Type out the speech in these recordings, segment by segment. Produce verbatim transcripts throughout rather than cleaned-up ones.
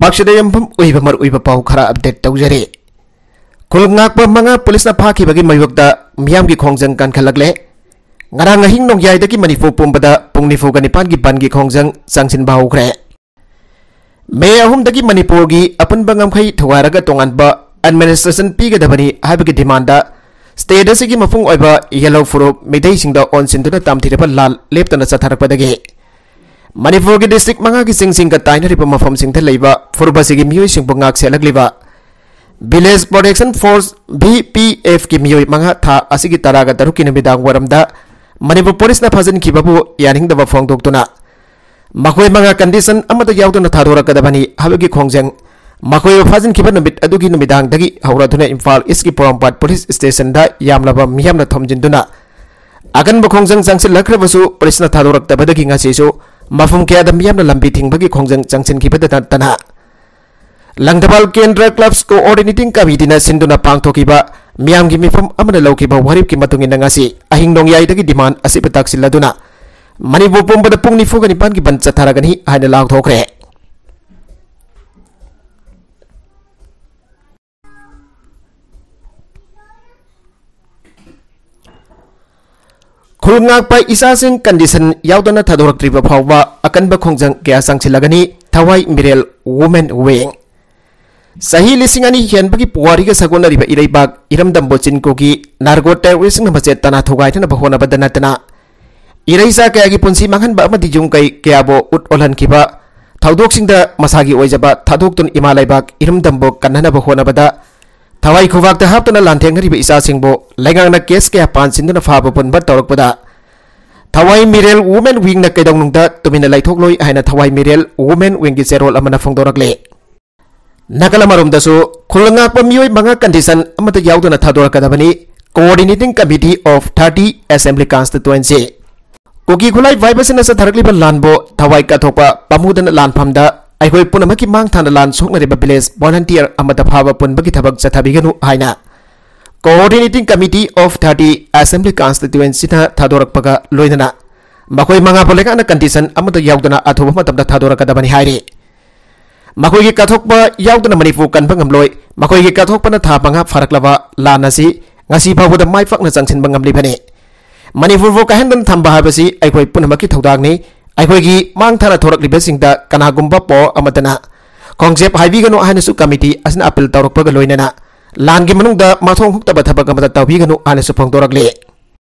ꯑꯁꯤꯗ ꯌꯨꯝꯐꯝ ꯑꯣꯏꯕ ꯃꯔꯨꯑꯣꯏꯕ ꯄꯥꯎ ꯈꯔ update ꯇꯧꯖꯔꯤ꯫ ꯈꯨꯜ ꯉꯥꯛꯄ ꯃꯉꯥ ꯄꯨꯂꯤꯁꯅ ꯐꯥꯈꯤꯕꯒꯤ ꯃꯥꯌꯣꯛꯇ ꯃꯤꯌꯥꯝꯒꯤ ꯈꯣꯡꯖꯪ ꯀꯟꯈꯠꯂꯛꯂꯦ꯫ ꯉꯔꯥꯡ ꯑꯍꯤꯡ ꯅꯣꯡꯌꯥꯏꯗꯒꯤ ꯃꯅꯤꯄꯨꯔ ꯄꯨꯝꯕꯗ ꯄꯨꯡ ꯅꯤꯐꯨꯒ ꯅꯤꯄꯥꯟꯒꯤ ꯕꯟꯒꯤ ꯈꯣꯡꯖꯪ ꯆꯪꯁꯤꯟꯕ ꯍꯧꯈ꯭ꯔꯦ꯫ ꯃꯦ ꯑꯍꯨꯝꯗꯒꯤ ꯃꯅꯤꯄꯨꯔꯒꯤ ꯑꯄꯨꯟꯕ ꯉꯝꯈꯩ ꯊꯨꯒꯥꯏꯔꯒ ꯇꯣꯉꯥꯟꯕ administration ꯄꯤꯒꯗꯕꯅꯤ ꯍꯥꯏꯕꯒꯤ demandꯗ state ꯑꯁꯤꯒꯤ ꯃꯄꯨꯡ ꯑꯣꯏꯕ ꯌꯦꯜꯍꯧ ꯐꯨꯔꯨꯞ ꯃꯤꯇꯩꯁꯤꯡꯗ ꯑꯣꯟꯁꯤꯟꯗꯨꯅ ꯇꯝꯊꯤꯔꯕ ꯂꯥꯟ ꯂꯦꯞꯇꯅ ꯆꯠꯊꯔꯛꯄꯗꯒꯤ ꯃꯅꯤꯄꯨꯔꯒꯤ district ꯃꯉꯥꯒꯤ ꯆꯤꯡꯁꯤꯡꯒ ꯇꯥꯏꯅꯔꯤꯕ ꯃꯐꯝꯁꯤꯡꯗ ꯂꯩꯕ ꯐꯨꯔꯨꯞ ꯑꯁꯤꯒꯤ ꯃꯤꯑꯣꯏꯁꯤꯡꯕꯨ ꯉꯥꯛ ꯁꯦꯜꯂꯛꯂꯤꯕ Village Protection Force, V P F ꯀꯤ ꯃꯤꯑꯣꯏ ꯃꯉꯥ ꯊꯥ ꯑꯁꯤꯒꯤ ꯇꯔꯥꯒ ꯇꯔꯨꯛꯀꯤ ꯅꯨꯃꯤꯗꯥꯡ ꯋꯥꯏꯔꯝꯗ ꯃꯅꯤꯄꯨꯔ ꯄꯨꯂꯤꯁꯅ ꯐꯥꯖꯤꯟꯈꯤꯕꯕꯨ ꯌꯥꯅꯤꯡꯗꯕ ꯐꯣꯡꯗꯣꯛꯇꯨꯅ ꯃꯈꯣꯏ ꯃꯉꯥ condition ꯑꯃꯠꯇ ꯌꯥꯎꯗꯅ ꯊꯥꯗꯣꯔꯛꯀꯗꯕꯅꯤ ꯍꯥꯏꯕꯒꯤ ꯈꯣꯡꯖꯪ ꯃꯈꯣꯏꯕꯨ ꯐꯥꯖꯤꯟꯈꯤꯕ ꯅꯨꯃꯤꯠ ꯑꯗꯨꯒꯤ ꯅꯨꯃꯤꯗꯥꯡꯗꯒꯤ ꯍꯧꯔꯗꯨꯅ ꯏꯝꯐꯥꯜ East ꯀꯤ ꯄꯣꯔꯣꯝꯄꯥꯠ police station ꯗ ꯌꯥꯝꯂꯕ ꯃꯤꯌꯥꯝꯅ ꯊꯣꯝꯖꯤꯟꯗꯨꯅ ꯑꯀꯟꯕ ꯈꯣꯡꯖꯪ ꯆꯪꯁꯤꯜꯂꯛꯈ꯭ꯔꯕꯁꯨ ꯄꯨꯂꯤꯁꯅ ꯊꯥꯗꯣꯔꯛꯇꯕꯗꯒꯤ ꯉꯁꯤꯁꯨ ꯃꯐꯝ ꯀꯌꯥꯗ ꯃꯤꯌꯥꯝꯅ ꯂꯝꯕꯤ ꯊꯤꯡꯕꯒꯤ ꯈꯣꯡꯖꯪ ꯆꯪꯁꯤꯟꯈꯤꯕꯗ ꯅꯠꯇꯅ ꯂꯪꯊꯕꯥꯜ ꯀꯦꯟꯗ꯭ꯔ clubs coordinating committeeꯅ ꯁꯤꯟꯗꯨꯅ ꯄꯥꯡꯊꯣꯛꯈꯤꯕ ꯃꯤꯌꯥꯝꯒꯤ ꯃꯤꯐꯝ ꯑꯃꯅ ꯂꯧꯈꯤꯕ ꯋꯥꯔꯦꯞꯀꯤ ꯃꯇꯨꯡ ꯏꯟꯅ ꯉꯁꯤ ꯑꯍꯤꯡ ꯅꯣꯡꯌꯥꯏꯗꯒꯤ demand ꯑꯁꯤꯕꯨ ꯇꯥꯛꯁꯤꯜꯂꯗꯨꯅ ꯃꯅꯤꯄꯨꯔ ꯄꯨꯝꯕꯗ ꯄꯨꯡ ꯅꯤꯐꯨꯒ ꯅꯤꯄꯥꯟꯒꯤ ꯕꯟ ꯆꯠꯊꯔꯒꯅꯤ ꯍꯥꯏꯅ ꯂꯥꯎꯊꯣꯛꯈ꯭ꯔꯦ꯫ ꯈꯨꯜ ꯉꯥꯛꯄ ꯏꯆꯥꯁꯤꯡ condition ꯌꯥꯎꯗꯅ ꯊꯥꯗꯣꯔꯛꯇ꯭ꯔꯤꯕ ꯐꯥꯎꯕ ꯑꯀꯟꯕ ꯈꯣꯡꯖꯪ ꯀꯌꯥ ꯆꯪꯁꯤꯜꯂꯒꯅꯤ꯫ ꯊꯋꯥꯏ ꯃꯤꯔꯦꯜ Women Wing꯫ ꯆꯍꯤ ꯂꯤꯁꯤꯡ ꯑꯅꯤ ꯍꯦꯟꯕꯒꯤ ꯄꯨꯋꯥꯔꯤꯒ ꯁꯥꯒꯣꯟꯅꯔꯤꯕ ꯏꯔꯩꯕꯥꯛ ꯏꯔꯝꯗꯝꯕꯨ ꯆꯤꯟ ꯀꯣꯒꯤ narco terroristꯁꯤꯡꯅ ꯃꯆꯦꯠ ꯇꯅꯥ ꯊꯨꯒꯥꯏꯅꯅꯕ ꯍꯣꯠꯅꯕꯗ ꯅꯠꯇꯅ ꯏꯔꯩꯆꯥ ꯀꯌꯥꯒꯤ ꯄꯨꯟꯁꯤ ꯃꯥꯡꯍꯟꯕ ꯑꯃꯗꯤ ꯌꯨꯝ ꯀꯩ ꯀꯌꯥꯕꯨ ꯎꯠ ꯑꯣꯜꯍꯟꯈꯤꯕ ꯊꯧꯗꯣꯛꯁꯤꯡꯗ ꯃꯁꯥꯒꯤ ꯑꯣꯏꯖꯕ ꯊꯥꯗꯣꯛꯇꯨꯅ ꯏꯃꯥ ꯂꯩꯕꯥꯛ ꯏꯔꯝꯗꯝꯕꯨ ꯀꯟꯅꯅꯕ ꯍꯣꯠꯅꯕꯗ ꯊꯋꯥꯏ ꯈꯨꯕꯥꯛꯇ ꯍꯥꯞꯇꯨꯅ ꯂꯥꯟꯊꯦꯡꯅꯔꯤꯕ ꯏꯆꯥꯁꯤꯡꯕꯨ ꯂꯩꯉꯥꯛꯅ case ꯀꯌꯥ ꯄꯥꯟꯁꯤꯟꯗꯨꯅ ꯐꯥꯕ ꯄꯨꯟꯕ ꯇꯧꯔꯛꯄꯗ ꯊꯋꯥꯏ ꯃꯤꯔꯦꯜ Women Wingꯅ ꯀꯩꯗꯧꯅꯨꯡꯗ ꯇꯨꯃꯤꯟꯅ ꯂꯩꯊꯣꯛꯂꯣꯏ ꯍꯥꯏꯅ ꯊꯋꯥꯏ ꯃꯤꯔꯦꯜ Women Wingꯒꯤ ꯆꯦꯔꯣꯜ ꯑꯃꯅ ꯐꯣꯡꯗꯣꯔꯛꯂꯤ꯫ ꯅꯥꯀꯜ ꯑꯃꯔꯣꯝꯗꯁꯨ ꯈꯨꯜ ꯉꯥꯛꯄ ꯃꯤꯑꯣꯏ ꯃꯉꯥ condition ꯑꯃꯠꯇ ꯌꯥꯎꯗꯅ ꯊꯥꯗꯣꯔꯛꯀꯗꯕꯅꯤ꯫ Coordinating Committee of thirty Assembly Constituency꯫ ꯀꯨꯀꯤ ꯈꯨꯠꯂꯥꯏ ꯄꯥꯏꯕꯁꯤꯡꯅ ꯆꯠꯊꯔꯛꯂꯤꯕ ꯂꯥꯟꯕꯨ ꯊꯋꯥꯏ ꯀꯠꯊꯣꯛꯄ ꯄꯥꯝꯃꯨꯗꯅ ꯂꯥꯟꯐꯝꯗ ꯑꯩꯈꯣꯏ ꯄꯨꯝꯅꯃꯛꯀꯤ ꯃꯥꯡ ꯊꯥꯅ ꯂꯥꯟ ꯁꯣꯛꯅꯔꯤꯕ village volunteer ꯑꯃꯠꯇ ꯐꯥꯕ ꯄꯨꯟꯕꯒꯤ ꯊꯕꯛ ꯆꯠꯊꯕꯤꯒꯅꯨ ꯍꯥꯏꯅ Coordinating Committee of thirty Assembly Constituencyꯅ ꯊꯥꯗꯣꯔꯛꯄꯒ ꯂꯣꯏꯅꯅ ꯃꯈꯣꯏ ꯃꯉꯥꯕꯨ ꯂꯩꯉꯥꯛꯅ condition ꯑꯃꯠꯇ ꯌꯥꯎꯗꯅ ꯑꯊꯨꯕ ꯃꯇꯝꯗ ꯊꯥꯗꯣꯔꯛꯀꯗꯕꯅꯤ ꯍꯥꯏꯔꯤ꯫ ꯃꯈꯣꯏꯒꯤ ꯀꯠꯊꯣꯛꯄ ꯌꯥꯎꯗꯅ ꯃꯅꯤꯄꯨꯔ ꯀꯟꯕ ꯉꯝꯂꯣꯏ꯫ ꯃꯈꯣꯏꯒꯤ ꯀꯠꯊꯣꯛꯄꯅ ꯊꯥ ꯃꯉꯥ ꯐꯥꯔꯛꯂꯕ ꯂꯥꯟ ꯑꯁꯤ ꯉꯁꯤ ꯐꯥꯎꯕꯗ ꯃꯥꯏ ꯄꯥꯛꯅ ꯆꯪꯁꯤꯟꯕ ꯉꯝꯂꯤꯕꯅꯤ꯫ ꯃꯅꯤꯄꯨꯔꯕꯨ ꯀꯥꯏꯍꯟꯗꯅ ꯊꯝꯕ ꯍꯥꯏꯕꯁꯤ ꯑꯩꯈꯣꯏ ꯄꯨꯝꯅꯃꯛꯀꯤ ꯊꯧꯗꯥꯡꯅꯤ꯫ ꯑꯩꯈꯣꯏꯒꯤ ꯃꯥꯡ ꯊꯥꯅ ꯊꯣꯔꯛꯂꯤꯕꯁꯤꯡꯗ ꯀꯅꯥꯒꯨꯝꯕ ꯄꯥꯎ ꯑꯃꯠꯇꯅ ꯈꯣꯡꯆꯦꯞ ꯍꯥꯏꯕꯤꯒꯅꯨ ꯍꯥꯏꯅꯁꯨ ꯀꯃꯤꯇꯤ ꯑꯁꯤꯅ ꯑꯄꯤꯜ ꯇꯧꯔꯛꯄꯒ ꯂꯣꯏꯅꯅ ꯂꯥꯟꯒꯤ ꯃꯅꯨꯡꯗ ꯃꯊꯣꯡ ꯍꯨꯛꯇꯕ ꯊꯕꯛ ꯑꯃꯠꯇ ꯇꯧꯕꯤꯒꯅꯨ ꯍꯥꯏꯅꯁꯨ ꯐꯣꯡꯗꯣꯔꯛꯂꯤ꯫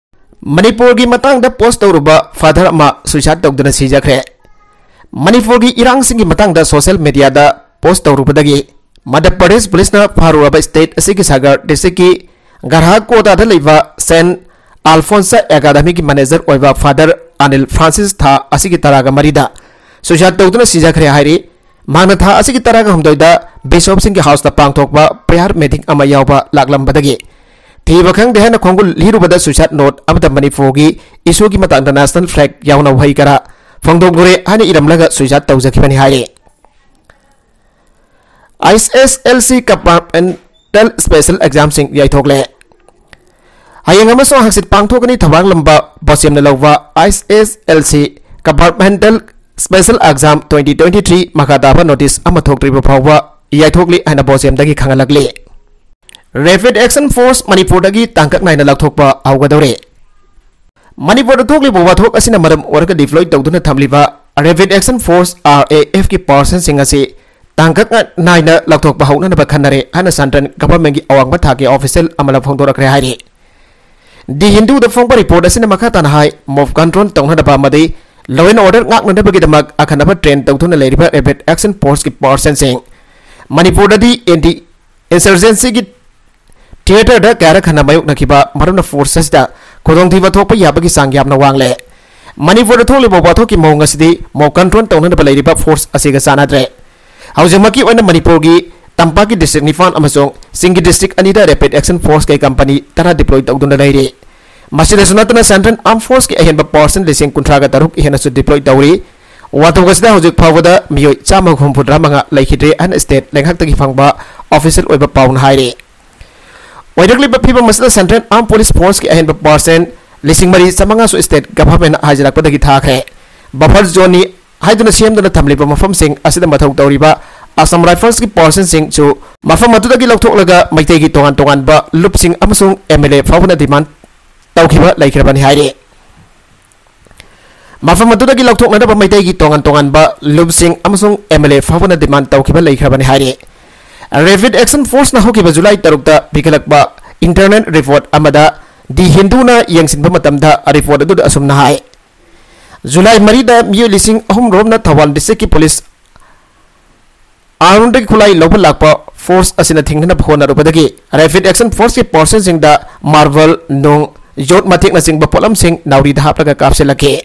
ꯃꯅꯤꯄꯨꯔꯒꯤ ꯃꯇꯥꯡꯗ ꯄꯣꯁ ꯇꯧꯔꯨꯕ ꯐꯥꯗꯔ ꯑꯃ ꯁꯨꯏꯁꯥꯏꯗ ꯇꯧꯗꯨꯅ ꯁꯤꯖꯈ꯭ꯔꯦ꯫ ꯃꯅꯤꯄꯨꯔꯒꯤ ꯏꯔꯥꯡꯁꯤꯡꯒꯤ ꯃꯇꯥꯡꯗ ꯁꯣꯁꯤꯌꯦꯜ ꯃꯤꯗꯤꯌꯥꯗ ꯄꯣꯁ ꯇꯧꯔꯨꯕꯗꯒꯤ ꯃꯙ꯭ꯌ ꯄ꯭ꯔꯗꯦꯁ ꯄꯨꯂꯤꯁꯅ ꯐꯥꯔꯨꯔꯕ ꯁ꯭ꯇꯦꯠ ꯑꯁꯤꯒꯤ ꯁꯥꯒꯔ ꯗꯤꯁꯇ꯭ꯔꯤꯛꯀꯤ ꯒꯔꯍꯥꯀꯣꯇꯥꯗ ꯂꯩꯕ ꯁꯦꯟ ꯑꯜꯐꯣꯟꯁ ꯑꯦꯀꯥꯗꯃꯤꯒꯤ ꯃꯦꯅꯦꯖꯔ ꯑꯣꯏꯕ ꯐꯥꯗꯔ ꯑꯅꯤꯜ ꯐ꯭ꯔꯥꯟꯁꯤꯁ ꯊꯥ ꯑꯁꯤꯒꯤ ꯇꯔꯥꯒ ꯃꯔꯤꯗ ꯁꯨꯏꯁꯥꯏꯗ ꯇꯧꯗꯨꯅ ꯁꯤꯖꯈ꯭ꯔꯦ ꯍꯥꯏꯔꯤ꯫ ꯃꯍꯥꯛꯅ ꯊꯥ ꯑꯁꯤꯒꯤ ꯇꯔꯥꯒ ꯍꯨꯝꯗꯣꯏꯗ ꯕꯤꯁꯣꯞꯁꯤꯡꯒꯤ ꯍꯥꯎꯁꯇ ꯄꯥꯡꯊꯣꯛꯄ ꯄ꯭ꯔꯦꯌꯔ ꯃꯤꯇꯤꯡ ꯑꯃ ꯌꯥꯎꯕ ꯂꯥꯛꯂꯝꯕꯗꯒꯤ ꯊꯤꯕ ꯈꯪꯗꯦ ꯍꯥꯏꯅ ꯈꯣꯡꯒꯨꯜ ꯂꯤꯔꯨꯕꯗ ꯁꯨꯏꯁꯥꯏꯗ ꯅꯣꯠ ꯑꯃꯗ ꯃꯅꯤꯄꯨꯔꯒꯤ ꯏꯁꯨꯒꯤ ꯃꯇꯥꯡꯗ ꯅꯦꯁꯅꯦꯜ ꯐ꯭ꯂꯦꯒ ꯌꯥꯎꯅ ꯋꯥꯍꯩ ꯈꯔ ꯐꯣꯡꯗꯣꯛꯂꯨꯔꯦ ꯍꯥꯏꯅ ꯏꯔꯝꯂꯒ ꯁꯨꯏꯁꯥꯏꯗ ꯇꯧꯖꯈꯤꯕꯅꯤ ꯍꯥꯏꯔꯤ꯫ ꯑꯥꯏ S L C compartmental special ꯑꯦꯛꯖꯥꯝꯁꯤꯡ ꯌꯩꯊꯣꯛꯂꯦ꯫ ꯍꯌꯦꯡ ꯑꯃꯁꯨꯡ ꯍꯪꯆꯤꯠ ꯄꯥꯡꯊꯣꯛꯀꯅꯤ ꯊꯧꯔꯥꯡꯂꯝꯕ ꯕꯣꯁꯦꯝꯅ ꯂꯧꯕ ꯑꯥꯏ S L C compartmental special exam twenty twenty three ꯃꯈꯥ ꯇꯥꯕ ꯅꯣꯇꯤꯁ ꯑꯃ ꯊꯣꯛꯇ꯭ꯔꯤꯕ ꯐꯥꯎꯕ ꯌꯩꯊꯣꯛꯂꯤ ꯍꯥꯏꯅ ꯕꯣꯁꯦꯝꯗꯒꯤ ꯈꯪꯍꯜꯂꯛꯂꯤ꯫ ꯔꯦꯄꯤꯗ ꯑꯦꯛꯁꯟ ꯐꯣꯔꯁ ꯃꯅꯤꯄꯨꯔꯗꯒꯤ ꯇꯥꯡꯀꯛ ꯅꯥꯏꯅ ꯂꯧꯊꯣꯛꯄ ꯍꯧꯒꯗꯧꯔꯦ꯫ ꯃꯅꯤꯄꯨꯔꯗ ꯊꯣꯛꯂꯤꯕ ꯋꯥꯊꯣꯛ ꯑꯁꯤꯅ ꯃꯔꯝ ꯑꯣꯏꯔꯒ ꯗꯤꯄ꯭ꯂꯣꯏ ꯇꯧꯗꯨꯅ ꯊꯝꯂꯤꯕ ꯔꯦꯄꯤꯗ ꯑꯦꯛꯁꯟ ꯐꯣꯔꯁ, ꯑꯥꯔ ꯑꯦ ꯑꯦꯐꯀꯤ ꯄꯥꯔꯁꯟꯁꯤꯡ ꯑꯁꯤ ꯇꯥꯡꯀꯛ ꯅꯥꯏꯅ ꯂꯧꯊꯣꯛꯄ ꯍꯧꯅꯅꯕ ꯈꯟꯅꯔꯦ ꯍꯥꯏꯅ ꯁꯦꯟꯇ꯭ꯔꯦꯜ ꯒꯚꯔꯟꯃꯦꯟꯠꯀꯤ ꯑꯋꯥꯡꯕ ꯊꯥꯛꯀꯤ ꯑꯣꯐꯤꯁꯤꯌꯦꯜ ꯑꯃꯅ ꯐꯣꯡꯗꯣꯔꯛꯈ꯭ꯔꯦ ꯍꯥꯏꯔꯤ꯫ ꯗꯤ ꯍꯤꯟꯗꯨꯗ ꯐꯣꯡꯕ ꯔꯤꯄꯣꯔꯠ ꯑꯁꯤꯅ ꯃꯈꯥ ꯇꯥꯅ ꯍꯥꯏ, ꯃꯣꯕ ꯀꯟꯇ꯭ꯔꯣꯜ ꯇꯧꯅꯅꯕ ꯑꯃꯗꯤ law and order ꯉꯥꯛꯅꯅꯕꯒꯤꯗꯃꯛ ꯑꯈꯟꯅꯕ ꯇ꯭ꯔꯦꯟ ꯇꯧꯗꯨꯅ ꯂꯩꯔꯤꯕ ꯔꯦꯄꯤꯗ ꯑꯦꯛꯁꯟ ꯐꯣꯔꯁꯀꯤ ꯄꯥꯔꯁꯟꯁꯤꯡ ꯃꯅꯤꯄꯨꯔꯗꯗꯤ ꯑꯦꯟꯇꯤ ꯏꯟꯁꯔꯖꯦꯟꯁꯤꯒꯤ ꯊꯤꯌꯦꯇꯔꯗ ꯀꯌꯥꯔꯛ ꯍꯟꯅ ꯃꯥꯌꯣꯛꯅꯈꯤꯕ ꯃꯔꯝꯅ ꯐꯣꯔꯁ ꯑꯁꯤꯗ ꯈꯨꯗꯣꯡꯊꯤꯕ ꯊꯣꯛꯄ ꯌꯥꯕꯒꯤ ꯆꯥꯡ ꯌꯥꯝꯅ ꯋꯥꯡꯂꯦ꯫ ꯃꯅꯤꯄꯨꯔꯗ ꯊꯣꯛꯂꯤꯕ ꯋꯥꯊꯣꯛꯀꯤ ꯃꯑꯣꯡ ꯑꯁꯤꯗꯤ ꯃꯣꯕ ꯀꯟꯇ꯭ꯔꯣꯜ ꯇꯧꯅꯅꯕ ꯂꯩꯔꯤꯕ ꯐꯣꯔꯁ ꯑꯁꯤꯒ ꯆꯥꯟꯅꯗ꯭ꯔꯦ꯫ ꯍꯧꯖꯤꯛꯃꯛꯀꯤ ꯑꯣꯏꯅ ꯃꯅꯤꯄꯨꯔꯒꯤ ꯇꯝꯄꯥꯛꯀꯤ ꯗꯤꯁꯇ꯭ꯔꯤꯛ ꯅꯤꯄꯥꯟ ꯑꯃꯁꯨꯡ ꯆꯤꯡꯒꯤ ꯗꯤꯁꯇ꯭ꯔꯤꯛ ꯑꯅꯤꯗ ꯔꯦꯄꯤꯗ ꯑꯦꯛꯁꯟ ꯐꯣꯔꯁꯀꯤ ꯀꯝꯄꯅꯤ ꯇꯔꯥ ꯗꯤꯄ꯭ꯂꯣꯏ ꯇꯧꯗꯨꯅ ꯂꯩꯔꯤ꯫ ꯃꯁꯤꯗꯁꯨ ꯅꯠꯇꯅ ꯁꯦꯟꯇ꯭ꯔꯦꯜ ꯑꯥꯔꯝ ꯐꯣꯔꯁꯀꯤ ꯑꯍꯦꯟꯕ ꯄꯥꯔꯁꯟ ꯂꯤꯁꯤꯡ ꯀꯨꯟꯊ꯭ꯔꯥꯒ ꯇꯔꯨꯛ ꯍꯦꯟꯅꯁꯨ ꯗꯤꯄ꯭ꯂꯣꯏ ꯇꯧꯔꯤ꯫ ꯋꯥꯊꯣꯛ ꯑꯁꯤꯗ ꯍꯧꯖꯤꯛ ꯐꯥꯎꯕꯗ ꯃꯤꯑꯣꯏ ꯆꯥꯝꯃ ꯍꯨꯝꯐꯨꯇꯔꯥ ꯃꯉꯥ ꯂꯩꯈꯤꯗ꯭ꯔꯦ ꯍꯥꯏꯅ ꯁ꯭ꯇꯦꯠ ꯂꯩꯉꯥꯛꯇꯒꯤ ꯐꯪꯕ ꯑꯣꯐꯤꯁꯤꯌꯦꯜ ꯑꯣꯏꯕ ꯄꯥꯎꯅ ꯍꯥꯏꯔꯤ꯫ ꯑꯣꯏꯔꯛꯂꯤꯕ ꯐꯤꯕꯝ ꯑꯁꯤꯗ ꯁꯦꯟꯇ꯭ꯔꯦꯜ ꯑꯥꯔꯝ ꯄꯨꯂꯤꯁ ꯐꯣꯔꯁꯀꯤ ꯑꯍꯦꯟꯕ ꯄꯥꯔꯁꯟ ꯂꯤꯁꯤꯡ ꯃꯔꯤ ꯆꯥꯃꯉꯥꯁꯨ ꯁ꯭ꯇꯦꯠ ꯒꯚꯔꯟꯃꯦꯟꯠꯅ ꯍꯥꯏꯖꯔꯛꯄꯗꯒꯤ ꯊꯥꯈ꯭ꯔꯦ꯫ ꯕꯐꯔ ꯖꯣꯟꯅꯤ ꯍꯥꯏꯗꯨꯅ ꯁꯦꯝꯗꯨꯅ ꯊꯝꯂꯤꯕ ꯃꯐꯝꯁꯤꯡ ꯑꯁꯤꯗ ꯃꯊꯧ ꯇꯧꯔꯤꯕ Assam Riflesꯀꯤ personꯁꯤꯡꯁꯨ ꯃꯐꯝ ꯑꯗꯨꯗꯒꯤ ꯂꯧꯊꯣꯛꯂꯒ ꯃꯩꯇꯩꯒꯤ ꯇꯣꯉꯥꯟ ꯇꯣꯉꯥꯟꯕ ꯂꯨꯞꯁꯤꯡ ꯑꯃꯁꯨꯡ MLA ꯐꯥꯎꯕꯅ demand ꯇꯧꯈꯤꯕ ꯂꯩꯈ꯭ꯔꯕꯅꯤ ꯍꯥꯏꯔꯤ꯫ ꯃꯐꯝ ꯑꯗꯨꯗꯒꯤ ꯂꯧꯊꯣꯛꯅꯅꯕ ꯃꯩꯇꯩꯒꯤ ꯇꯣꯉꯥꯟ ꯇꯣꯉꯥꯟꯕ ꯂꯨꯞꯁꯤꯡ ꯑꯃꯁꯨꯡ MLA ꯐꯥꯎꯕꯅ demand ꯇꯧꯈꯤꯕ ꯂꯩꯈ꯭ꯔꯕꯅꯤ ꯍꯥꯏꯔꯤ꯫ Rapid Action Forceꯅ ꯍꯧꯈꯤꯕ July ꯇꯔꯨꯛꯇ ꯄꯤꯈꯠꯂꯛꯄ internal report ꯑꯃꯗ The Hinduꯅ ꯌꯦꯡꯁꯤꯟꯕ ꯃꯇꯝꯗ report ꯑꯗꯨꯗ ꯑꯁꯨꯝꯅ ꯍꯥꯏ, July ꯃꯔꯤꯗ ꯃꯤꯑꯣꯏ ꯂꯤꯁꯤꯡ ꯑꯍꯨꯝ ꯔꯣꯝꯅ ꯊꯧꯕꯥꯜ districtꯀꯤ police ꯑꯥꯔꯨꯟꯗꯒꯤ ꯈꯨꯠꯂꯥꯏ ꯂꯧꯕ ꯂꯥꯛꯄ force ꯑꯁꯤꯅ ꯊꯤꯡꯅꯅꯕ ꯍꯣꯠꯅꯔꯨꯕꯗꯒꯤ Rapid Action Forceꯀꯤ personꯁꯤꯡꯗ marble, ꯅꯨꯡ, ꯌꯣꯠ ꯃꯇꯦꯛꯅꯆꯤꯡꯕ ꯄꯣꯠꯂꯝꯁꯤꯡ ꯅꯥꯎꯔꯤꯗ ꯍꯥꯞꯂꯒ ꯀꯥꯞꯁꯤꯜꯂꯛꯈꯤ꯫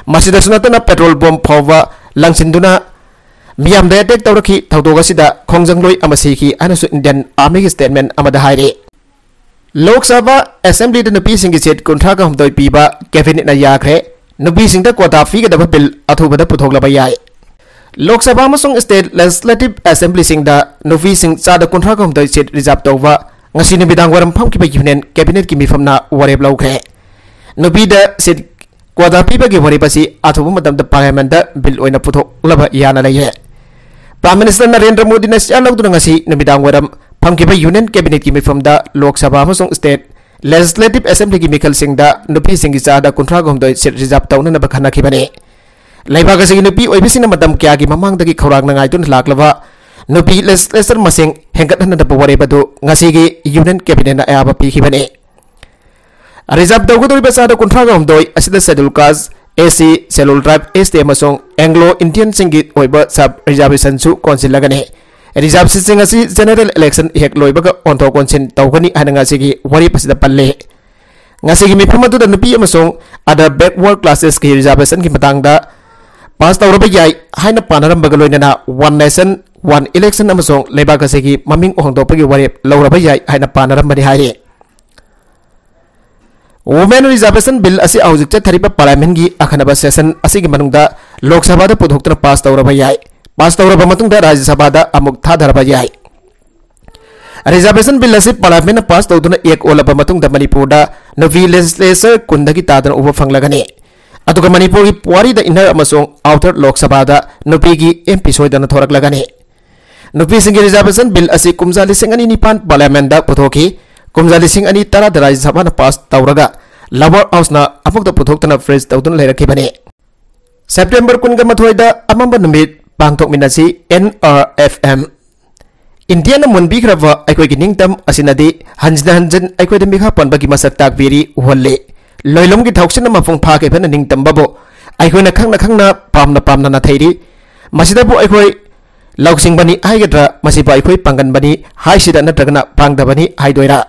ꯃꯁꯤꯗꯁꯨ ꯅꯠꯇꯅ petrol bomb ꯐꯥꯎꯕ ꯂꯪꯁꯤꯟꯗꯨꯅ ꯃꯤꯌꯥꯝꯗ attack ꯇꯧꯔꯛꯈꯤ꯫ ꯊꯧꯗꯣꯛ ꯑꯁꯤꯗ ꯈꯣꯡꯖꯪꯂꯣꯏ ꯑꯃ ꯁꯤꯈꯤ ꯍꯥꯏꯅꯁꯨ Indian Armyꯒꯤ statement ꯑꯃꯗ ꯍꯥꯏꯔꯤ꯫ Lok Sabha Assemblyꯗ ꯅꯨꯄꯤꯁꯤꯡꯒꯤ seat ꯀꯨꯟꯊ꯭ꯔꯥꯒ ꯍꯨꯝꯗꯣꯏ ꯄꯤꯕ cabinetꯅ ꯌꯥꯈ꯭ꯔꯦ꯫ ꯅꯨꯄꯤꯁꯤꯡꯗ quota ꯄꯤꯒꯗꯕ bill ꯑꯊꯨꯕꯗ ꯄꯨꯊꯣꯛꯂꯕ ꯌꯥꯏ꯫ Lok Sabha ꯑꯃꯁꯨꯡ state legislative assemblyꯁꯤꯡꯗ ꯅꯨꯄꯤꯁꯤꯡ ꯆꯥꯗ ꯀꯨꯟꯊ꯭ꯔꯥꯒ ꯍꯨꯝꯗꯣꯏ seat reserve ꯇꯧꯕ ꯉꯁꯤ ꯅꯨꯃꯤꯗꯥꯡ ꯋꯥꯏꯔꯝ ꯐꯝꯈꯤꯕ union cabinetꯀꯤ ꯃꯤꯐꯝꯅ ꯋꯥꯔꯦꯞ ꯂꯧꯈ꯭ꯔꯦ꯫ ꯅꯨꯄꯤꯗ seat quota ꯄꯤꯕꯒꯤ ꯋꯥꯔꯦꯞ ꯑꯁꯤ ꯑꯊꯨꯕ ꯃꯇꯝꯗ parliamentꯇ bill ꯑꯣꯏꯅ ꯄꯨꯊꯣꯛꯂꯕ ꯌꯥꯅ ꯂꯩꯔꯦ꯫ Prime Minister ꯅꯔꯦꯟꯗ꯭ꯔ ꯃꯣꯗꯤꯅ ꯆꯤꯌꯥ ꯂꯧꯗꯨꯅ ꯉꯁꯤ ꯅꯨꯃꯤꯗꯥꯡ ꯋꯥꯏꯔꯝ ꯐꯝꯈꯤꯕ union cabinetꯀꯤ ꯃꯤꯐꯝꯗ Lok Sabha ꯑꯃꯁꯨꯡ state legislative assemblyꯒꯤ ꯃꯤꯈꯜꯁꯤꯡꯗ ꯅꯨꯄꯤꯁꯤꯡꯒꯤ ꯆꯥꯗ ꯀꯨꯟꯊ꯭ꯔꯥꯒ ꯍꯨꯝꯗꯣꯏ seat reserve ꯇꯧꯅꯅꯕ ꯈꯟꯅꯈꯤꯕꯅꯤ꯫ ꯂꯩꯕꯥꯛ ꯑꯁꯤꯒꯤ ꯅꯨꯄꯤ ꯑꯣꯏꯕꯤꯁꯤꯡꯅ ꯃꯇꯝ ꯀꯌꯥꯒꯤ ꯃꯃꯥꯡꯗꯒꯤ ꯈꯧꯔꯥꯡꯅ ꯉꯥꯏꯗꯨꯅ ꯂꯥꯛꯂꯕ ꯅꯨꯄꯤ legislator ꯃꯁꯤꯡ ꯍꯦꯟꯒꯠꯍꯟꯅꯕ ꯋꯥꯔꯦꯞ ꯑꯗꯨ ꯉꯁꯤꯒꯤ union cabinetꯅ ꯑꯌꯥꯕ ꯄꯤꯈꯤꯕꯅꯤ꯫ Reserve ꯇꯧꯒꯗꯧꯔꯤꯕ ꯆꯥꯗ ꯀꯨꯟꯊ꯭ꯔꯥꯒ ꯍꯨꯝꯗꯣꯏ ꯑꯁꯤꯗ schedule caste, SC, schedule tribe, ST ꯑꯃꯁꯨꯡ Anglo Indianꯁꯤꯡꯒꯤ ꯑꯣꯏꯕ sub reservationꯁꯨ ꯀꯣꯟꯁꯤꯜꯂꯒꯅꯤ꯫ Reservationꯁꯤꯡ ꯑꯁꯤ general election ꯍꯦꯛ ꯂꯣꯏꯕꯒ ꯑꯣꯟꯊꯣꯛ ꯑꯣꯟꯁꯤꯟ ꯇꯧꯒꯅꯤ ꯍꯥꯏꯅ ꯉꯁꯤꯒꯤ ꯋꯥꯔꯦꯞ ꯑꯁꯤꯗ ꯄꯜꯂꯤ꯫ ꯉꯁꯤꯒꯤ ꯃꯤꯐꯝ ꯑꯗꯨꯗ ꯅꯨꯄꯤ ꯑꯃꯁꯨꯡ other backward classesꯀꯤ reservationꯒꯤ ꯃꯇꯥꯡꯗ pass ꯇꯧꯔꯕ ꯌꯥꯏ ꯍꯥꯏꯅ ꯄꯥꯅꯔꯝꯕꯒ ꯂꯣꯏꯅꯅ One Nation, One Election ꯑꯃꯁꯨꯡ ꯂꯩꯕꯥꯛ ꯑꯁꯤꯒꯤ ꯃꯃꯤꯡ ꯍꯣꯡꯗꯣꯛꯄꯒꯤ ꯋꯥꯔꯦꯞ ꯂꯧꯔꯕ ꯌꯥꯏ ꯍꯥꯏꯅ ꯄꯥꯅꯔꯝꯕꯅꯤ ꯍꯥꯏꯔꯤ꯫ Women Reservation Bill ꯑꯁꯤ ꯍꯧꯖꯤꯛ ꯆꯠꯊꯔꯤꯕ parliamentꯀꯤ ꯑꯈꯟꯅꯕ session ꯑꯁꯤꯒꯤ ꯃꯅꯨꯡꯗ Lok Sabhaꯗ ꯄꯨꯊꯣꯛꯇꯨꯅ pass ꯇꯧꯔꯕ ꯌꯥꯏ꯫ Pass ꯇꯧꯔꯕ ꯃꯇꯨꯡꯗ Rajya Sabhaꯗ ꯑꯃꯨꯛ ꯊꯥꯗꯔꯕ ꯌꯥꯏ꯫ Reservation Bill ꯑꯁꯤ parliamentꯅ pass ꯇꯧꯗꯨꯅ act ꯑꯣꯜꯂꯕ ꯃꯇꯨꯡꯗ ꯃꯅꯤꯄꯨꯔꯗ ꯅꯨꯄꯤ legislator ꯀꯨꯟꯗꯒꯤ ꯇꯥꯗꯅ ꯎꯕ ꯐꯪꯂꯒꯅꯤ꯫ ꯑꯗꯨꯒ ꯃꯅꯤꯄꯨꯔꯒꯤ ꯄꯨꯋꯥꯔꯤꯗ inner ꯑꯃꯁꯨꯡ outer Lok Sabhaꯗ ꯅꯨꯄꯤꯒꯤ MP ꯁꯣꯏꯗꯅ ꯊꯣꯔꯛꯂꯒꯅꯤ꯫ ꯅꯨꯄꯤꯁꯤꯡꯒꯤ reservation bill ꯑꯁꯤ ꯀꯨꯝꯖꯥ ꯂꯤꯁꯤꯡ ꯑꯅꯤ ꯅꯤꯄꯥꯟ parliamentꯗ ꯄꯨꯊꯣꯛꯈꯤ꯫ ꯀꯨꯝꯖꯥ ꯂꯤꯁꯤꯡ ꯑꯅꯤ ꯇꯔꯥꯗ ꯔꯥꯖ꯭ꯌ ꯁꯚꯥꯅ pass ꯇꯧꯔꯒ lower houseꯅ ꯑꯃꯨꯛꯇ ꯄꯨꯊꯣꯛꯇꯅ freeze ꯇꯧꯗꯨꯅ ꯂꯩꯔꯛꯈꯤꯕꯅꯤ꯫ September ꯀꯨꯟꯒ ꯃꯥꯊꯣꯏꯗ ꯑꯃꯝꯕ ꯅꯨꯃꯤꯠ ꯄꯥꯡꯊꯣꯛꯃꯤꯟꯅꯁꯤ, N R F M꯫ ꯏꯟꯗꯤꯌꯥꯅ ꯃꯨꯟꯕꯤꯈ꯭ꯔꯕ ꯑꯩꯈꯣꯏꯒꯤ ꯅꯤꯡꯇꯝ ꯑꯁꯤꯅꯗꯤ ꯍꯟꯖꯤꯟ ꯍꯟꯖꯤꯟ ꯑꯩꯈꯣꯏꯗ ꯃꯤꯈꯥ ꯄꯣꯟꯕꯒꯤ ꯃꯁꯛ ꯇꯥꯛꯄꯤꯔꯤ, ꯎꯍꯜꯂꯤ꯫ ꯂꯣꯏꯂꯝꯒꯤ ꯊꯧꯁꯤꯟ ꯑꯃ ꯃꯄꯨꯡ ꯐꯥꯈꯤꯕꯅ ꯅꯤꯡꯇꯝꯕꯕꯨ ꯑꯩꯈꯣꯏꯅ ꯈꯪꯅ ꯈꯪꯅ, ꯄꯥꯝꯅ ꯄꯥꯝꯅ ꯅꯥꯊꯩꯔꯤ꯫ ꯃꯁꯤꯗꯕꯨ ꯑꯩꯈꯣꯏ ꯂꯧꯁꯤꯡꯕꯅꯤ ꯍꯥꯏꯒꯗ꯭ꯔꯥ, ꯃꯁꯤꯕꯨ ꯑꯩꯈꯣꯏ ꯄꯥꯡꯒꯟꯕꯅꯤ ꯍꯥꯏꯁꯤꯗ ꯅꯠꯇ꯭ꯔꯒꯅ ꯄꯥꯡꯗꯕꯅꯤ ꯍꯥꯏꯗꯣꯏꯔꯥ?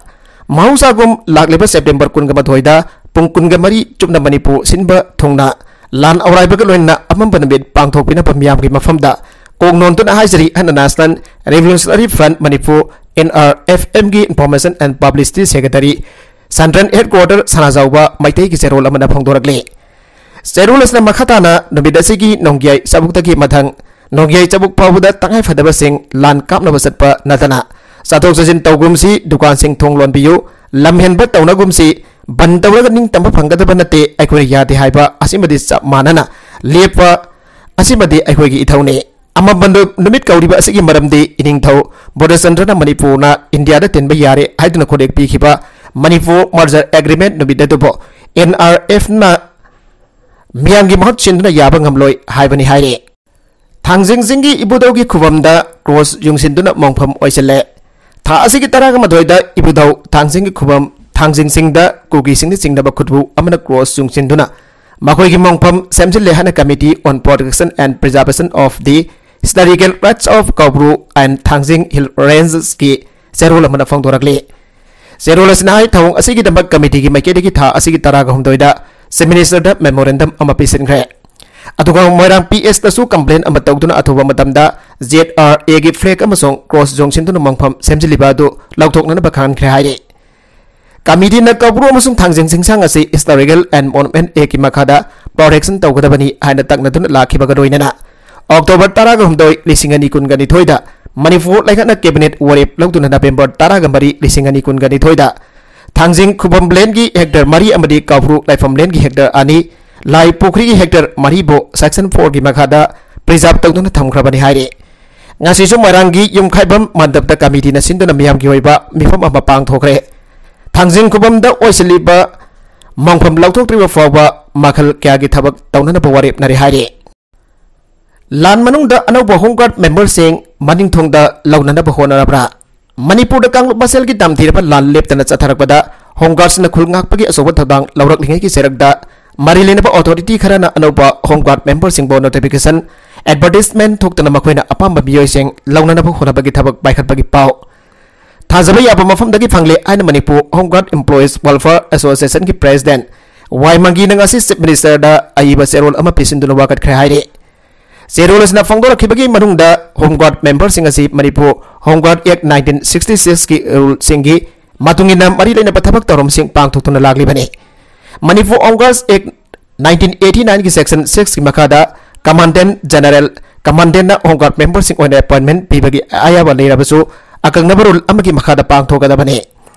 ꯃꯍꯧꯁꯥꯒꯨꯝ ꯂꯥꯛꯂꯤꯕ September ꯀꯨꯟꯒ ꯃꯥꯊꯣꯏꯗ ꯄꯨꯡ ꯀꯨꯟꯒ ꯃꯔꯤ ꯆꯨꯞꯅ ꯃꯅꯤꯄꯨꯔ ꯁꯤꯟꯕ ꯊꯨꯡꯅ ꯂꯥꯟ ꯑꯧꯔꯥꯏꯕꯒ ꯂꯣꯏꯅꯅ ꯑꯃꯝꯕ ꯅꯨꯃꯤꯠ ꯄꯥꯡꯊꯣꯛꯄꯤꯅꯕ ꯃꯤꯌꯥꯝꯒꯤ ꯃꯐꯝꯗ ꯀꯣꯛ ꯅꯣꯟꯗꯨꯅ ꯍꯥꯏꯖꯔꯤ ꯍꯥꯏꯅ National Revolutionary Front Manipur, N R F M ꯒꯤ Information and Publicity Secretary, Central Headquarter, ꯁꯅꯥꯖꯥꯎꯕ ꯃꯩꯇꯩꯒꯤ ꯆꯦꯔꯣꯜ ꯑꯃꯅ ꯐꯣꯡꯗꯣꯔꯛꯂꯤ꯫ ꯆꯦꯔꯣꯜ ꯑꯁꯤꯅ ꯃꯈꯥ ꯇꯥꯅ ꯅꯨꯃꯤꯠ ꯑꯁꯤꯒꯤ ꯅꯣꯡꯌꯥꯏ ꯆꯥꯕꯨꯛꯇꯒꯤ ꯃꯊꯪ ꯅꯣꯡꯌꯥꯏ ꯆꯥꯕꯨꯛ ꯐꯥꯎꯕꯗ ꯇꯉꯥꯏ ꯐꯗꯕꯁꯤꯡ ꯂꯥꯟ ꯀꯥꯞꯅꯕ ꯆꯠꯄ ꯅꯠꯇꯅ ꯆꯠꯊꯣꯛ ꯆꯠꯁꯤꯟ ꯇꯧꯒꯨꯝꯁꯤ, ꯗꯨꯀꯥꯟꯁꯤꯡ ꯊꯣꯡ ꯂꯣꯟꯕꯤꯌꯨ, ꯂꯝꯍꯦꯟꯕ ꯇꯧꯅꯒꯨꯝꯁꯤ, ꯕꯟ ꯇꯧꯔꯒ ꯅꯤꯡꯇꯝꯕ ꯐꯪꯒꯗꯕ ꯅꯠꯇꯦ, ꯑꯩꯈꯣꯏꯅ ꯌꯥꯗꯦ ꯍꯥꯏꯕ ꯑꯁꯤꯃꯗꯤ ꯆꯞ ꯃꯥꯟꯅꯅ ꯂꯦꯞꯄ ꯑꯁꯤꯃꯗꯤ ꯑꯩꯈꯣꯏꯒꯤ ꯏꯊꯧꯅꯤ꯫ ꯑꯃꯝꯕ ꯅꯨ-, ꯅꯨꯃꯤꯠ ꯀꯧꯔꯤꯕ ꯑꯁꯤꯒꯤ ꯃꯔꯝꯗꯤ ꯏꯅꯤꯡꯊꯧ ꯕꯣꯙꯆꯟꯗ꯭ꯔꯅ ꯃꯅꯤꯄꯨꯔꯅ ꯏꯟꯗꯤꯌꯥꯗ ꯇꯤꯟꯕ ꯌꯥꯔꯦ ꯍꯥꯏꯗꯨꯅ ꯈꯨꯠꯌꯦꯛ ꯄꯤꯈꯤꯕ Manipur Merger Agreement ꯅꯨꯃꯤꯠ ꯑꯗꯨꯕꯨ N R Fꯅ ꯃꯤꯌꯥꯝꯒꯤ ꯃꯍꯨꯠ ꯁꯤꯟꯗꯨꯅ ꯌꯥꯕ ꯉꯝꯂꯣꯏ ꯍꯥꯏꯕꯅꯤ ꯍꯥꯏꯔꯤ꯫ ꯊꯥꯡꯖꯤꯡ ꯆꯤꯡꯒꯤ ꯏꯕꯨꯙꯧꯒꯤ ꯈꯨꯕꯝꯗ cross ꯌꯨꯡꯁꯤꯟꯗꯨꯅ ꯃꯣꯡꯐꯝ ꯑꯣꯏꯁꯤꯜꯂꯦ꯫ ꯊꯥ ꯑꯁꯤꯒꯤ ꯇꯔꯥꯒ ꯃꯥꯊꯣꯏꯗ ꯏꯕꯨꯙꯧ ꯊꯥꯡꯖꯤꯡꯒꯤ ꯈꯨꯕꯝ ꯊꯥꯡꯖꯤꯡ ꯆꯤꯡꯗ ꯀꯨꯀꯤꯁꯤꯡꯅ ꯆꯤꯡꯅꯕ ꯈꯨꯠꯕꯨ ꯑꯃꯅ cross ꯌꯨꯡꯁꯤꯟꯗꯨꯅ ꯃꯈꯣꯏꯒꯤ ꯃꯣꯡꯐꯝ ꯁꯦꯝꯖꯤꯜꯂꯦ ꯍꯥꯏꯅ Committee on Protection and Preservation of the Historical Rights of Kaubru and Thangjing Hill Rangesꯀꯤ ꯆꯦꯔꯣꯜ ꯑꯃꯅ ꯐꯣꯡꯗꯣꯔꯛꯂꯤ꯫ ꯆꯦꯔꯣꯜ ꯑꯁꯤꯅ ꯍꯥꯏ, ꯊꯧꯑꯣꯡ ꯑꯁꯤꯒꯤꯗꯃꯛ committeeꯒꯤ ꯃꯥꯏꯀꯩꯗꯒꯤ ꯊꯥ ꯑꯁꯤꯒꯤ ꯇꯔꯥꯒ ꯍꯨꯝꯗꯣꯏꯗ Chief Ministerꯗ memorandum ꯑꯃ ꯄꯤꯁꯤꯟꯈ꯭ꯔꯦ꯫ ꯑꯗꯨꯒ ꯃꯣꯏꯔꯥꯡ P Sꯇꯁꯨ complaint ꯑꯃ ꯇꯧꯗꯨꯅ ꯑꯊꯨꯕ ꯃꯇꯝꯗ Z R Aꯒꯤ flag ꯑꯃꯁꯨꯡ cross ꯌꯨꯡꯁꯤꯟꯗꯨꯅ ꯃꯣꯡꯐꯝ ꯁꯦꯝꯖꯤꯜꯂꯤꯕ ꯑꯗꯨ ꯂꯧꯊꯣꯛꯅꯅꯕ ꯈꯪꯍꯟꯈ꯭ꯔꯦ ꯍꯥꯏꯔꯤ꯫ Committeeꯅ ꯀꯧꯕ꯭ꯔꯨ ꯑꯃꯁꯨꯡ ꯊꯥꯡꯖꯤꯡ ꯆꯤꯡꯁꯥꯡ ꯑꯁꯤ Historical and Monument Actꯀꯤ ꯃꯈꯥꯗ protection ꯇꯧꯒꯗꯕꯅꯤ ꯍꯥꯏꯅ ꯇꯛꯅꯗꯨꯅ ꯂꯥꯛꯈꯤꯕꯒ ꯂꯣꯏꯅꯅ October ꯇꯔꯥꯒ ꯍꯨꯝꯗꯣꯏ, ꯂꯤꯁꯤꯡ ꯑꯅꯤ ꯀꯨꯟꯒ ꯅꯤꯊꯣꯏꯗ ꯃꯅꯤꯄꯨꯔ ꯂꯩꯉꯥꯛꯅ cabinet ꯋꯥꯔꯦꯞ ꯂꯧꯗꯨꯅ November ꯇꯔꯥꯒ ꯃꯔꯤ, ꯂꯤꯁꯤꯡ ꯑꯅꯤ ꯀꯨꯟꯒ ꯅꯤꯊꯣꯏꯗ ꯊꯥꯡꯖꯤꯡ ꯈꯨꯕꯝ landꯀꯤ hectare ꯃꯔꯤ ꯑꯃꯗꯤ ꯀꯧꯕ꯭ꯔꯨ ꯂꯥꯏꯐꯝ landꯀꯤ hectare ꯑꯅꯤ, ꯂꯥꯏ ꯄꯨꯈ꯭ꯔꯤꯒꯤ hectare ꯃꯔꯤꯕꯨ section fourꯒꯤ ꯃꯈꯥꯗ preserve ꯇꯧꯗꯨꯅ ꯊꯝꯈ꯭ꯔꯕꯅꯤ ꯍꯥꯏꯔꯤ꯫ ꯉꯁꯤꯁꯨ ꯃꯣꯏꯔꯥꯡꯒꯤ ꯌꯨꯝꯈꯥꯏꯕꯝ ꯃꯟꯗꯞꯇ ꯀꯃꯤꯇꯤꯅ ꯁꯤꯟꯗꯨꯅ ꯃꯤꯌꯥꯝꯒꯤ ꯑꯣꯏꯕ ꯃꯤꯐꯝ ꯑꯃ ꯄꯥꯡꯊꯣꯛꯈ꯭ꯔꯦ꯫ ꯊꯥꯡꯖꯤꯡ ꯈꯨꯕꯝꯗ ꯑꯣꯏꯁꯤꯜꯂꯤꯕ ꯃꯣꯡꯐꯝ ꯂꯧꯊꯣꯛꯇ꯭ꯔꯤꯕ ꯐꯥꯎꯕ ꯃꯈꯜ ꯀꯌꯥꯒꯤ ꯊꯕꯛ ꯇꯧꯅꯅꯕ ꯋꯥꯔꯦꯞꯅꯔꯦ ꯍꯥꯏꯔꯤ꯫ ꯂꯥꯟ ꯃꯅꯨꯡꯗ ꯑꯅꯧꯕ Home Guard memberꯁꯤꯡ ꯃꯅꯤꯡ ꯊꯣꯡꯗ ꯂꯧꯅꯅꯕ ꯍꯣꯠꯅꯔꯕ꯭ꯔꯥ? ꯃꯅꯤꯄꯨꯔꯗ ꯀꯥꯡꯂꯨꯞ ꯃꯁꯦꯜꯒꯤ ꯇꯝꯊꯤꯔꯕ ꯂꯥꯟ ꯂꯦꯞꯇꯅ ꯆꯠꯊꯔꯛꯄꯗ Home Guardꯁꯤꯡꯅ ꯈꯨꯜ ꯉꯥꯛꯄꯒꯤ ꯑꯆꯧꯕ ꯊꯧꯗꯥꯡ ꯂꯧꯔꯛꯂꯤꯉꯩꯒꯤ ꯆꯩꯔꯛꯇ ꯃꯔꯤ ꯂꯩꯅꯕ authority ꯈꯔꯅ ꯑꯅꯧꯕ Home Guard memberꯁꯤꯡꯕꯨ notification, advertisement ꯊꯣꯛꯇꯅ ꯃꯈꯣꯏꯅ ꯑꯄꯥꯝꯕ ꯃꯤꯑꯣꯏꯁꯤꯡ ꯂꯧꯅꯅꯕ ꯍꯣꯠꯅꯕꯒꯤ ꯊꯕꯛ ꯄꯥꯏꯈꯠꯄꯒꯤ ꯄꯥꯎ ꯊꯥꯖꯕ ꯌꯥꯕ ꯃꯐꯝꯗꯒꯤ ꯐꯪꯂꯦ ꯍꯥꯏꯅ Manipur Home Guard Employees Welfare Associationꯒꯤ President ꯋꯥꯏ ꯃꯪꯒꯤꯅ ꯉꯁꯤ Chief Ministerꯗ ꯑꯏꯕ ꯆꯦꯔꯣꯜ ꯑꯃ ꯄꯤꯁꯤꯟꯗꯨꯅ ꯋꯥꯀꯠꯈ꯭ꯔꯦ ꯍꯥꯏꯔꯤ꯫ ꯆꯦꯔꯣꯜ ꯑꯁꯤꯅ ꯐꯣꯡꯗꯣꯔꯛꯈꯤꯕꯒꯤ ꯃꯅꯨꯡꯗ Home Guard memberꯁꯤꯡ ꯑꯁꯤ Manipur Home Guard Act nineteen sixty sixꯀꯤ ruleꯁꯤꯡꯒꯤ ꯃꯇꯨꯡ ꯏꯟꯅ ꯃꯔꯤ ꯂꯩꯅꯕ ꯊꯕꯛ ꯊꯧꯔꯝꯁꯤꯡ ꯄꯥꯡꯊꯣꯛꯇꯨꯅ ꯂꯥꯛꯂꯤꯕꯅꯤ꯫ Manipur Home Guards Act nineteen eighty nineꯒꯤ section sixꯀꯤ ꯃꯈꯥꯗ Commandant General, Commandantꯅ Home Guard memberꯁꯤꯡ ꯑꯣꯏꯅ appointment ꯄꯤꯕꯒꯤ ꯑꯌꯥꯕ ꯂꯩꯔꯕꯁꯨ ꯑꯀꯛꯅꯕ rule ꯑꯃꯒꯤ ꯃꯈꯥꯗ ꯄꯥꯡꯊꯣꯛꯀꯗꯕꯅꯤ꯫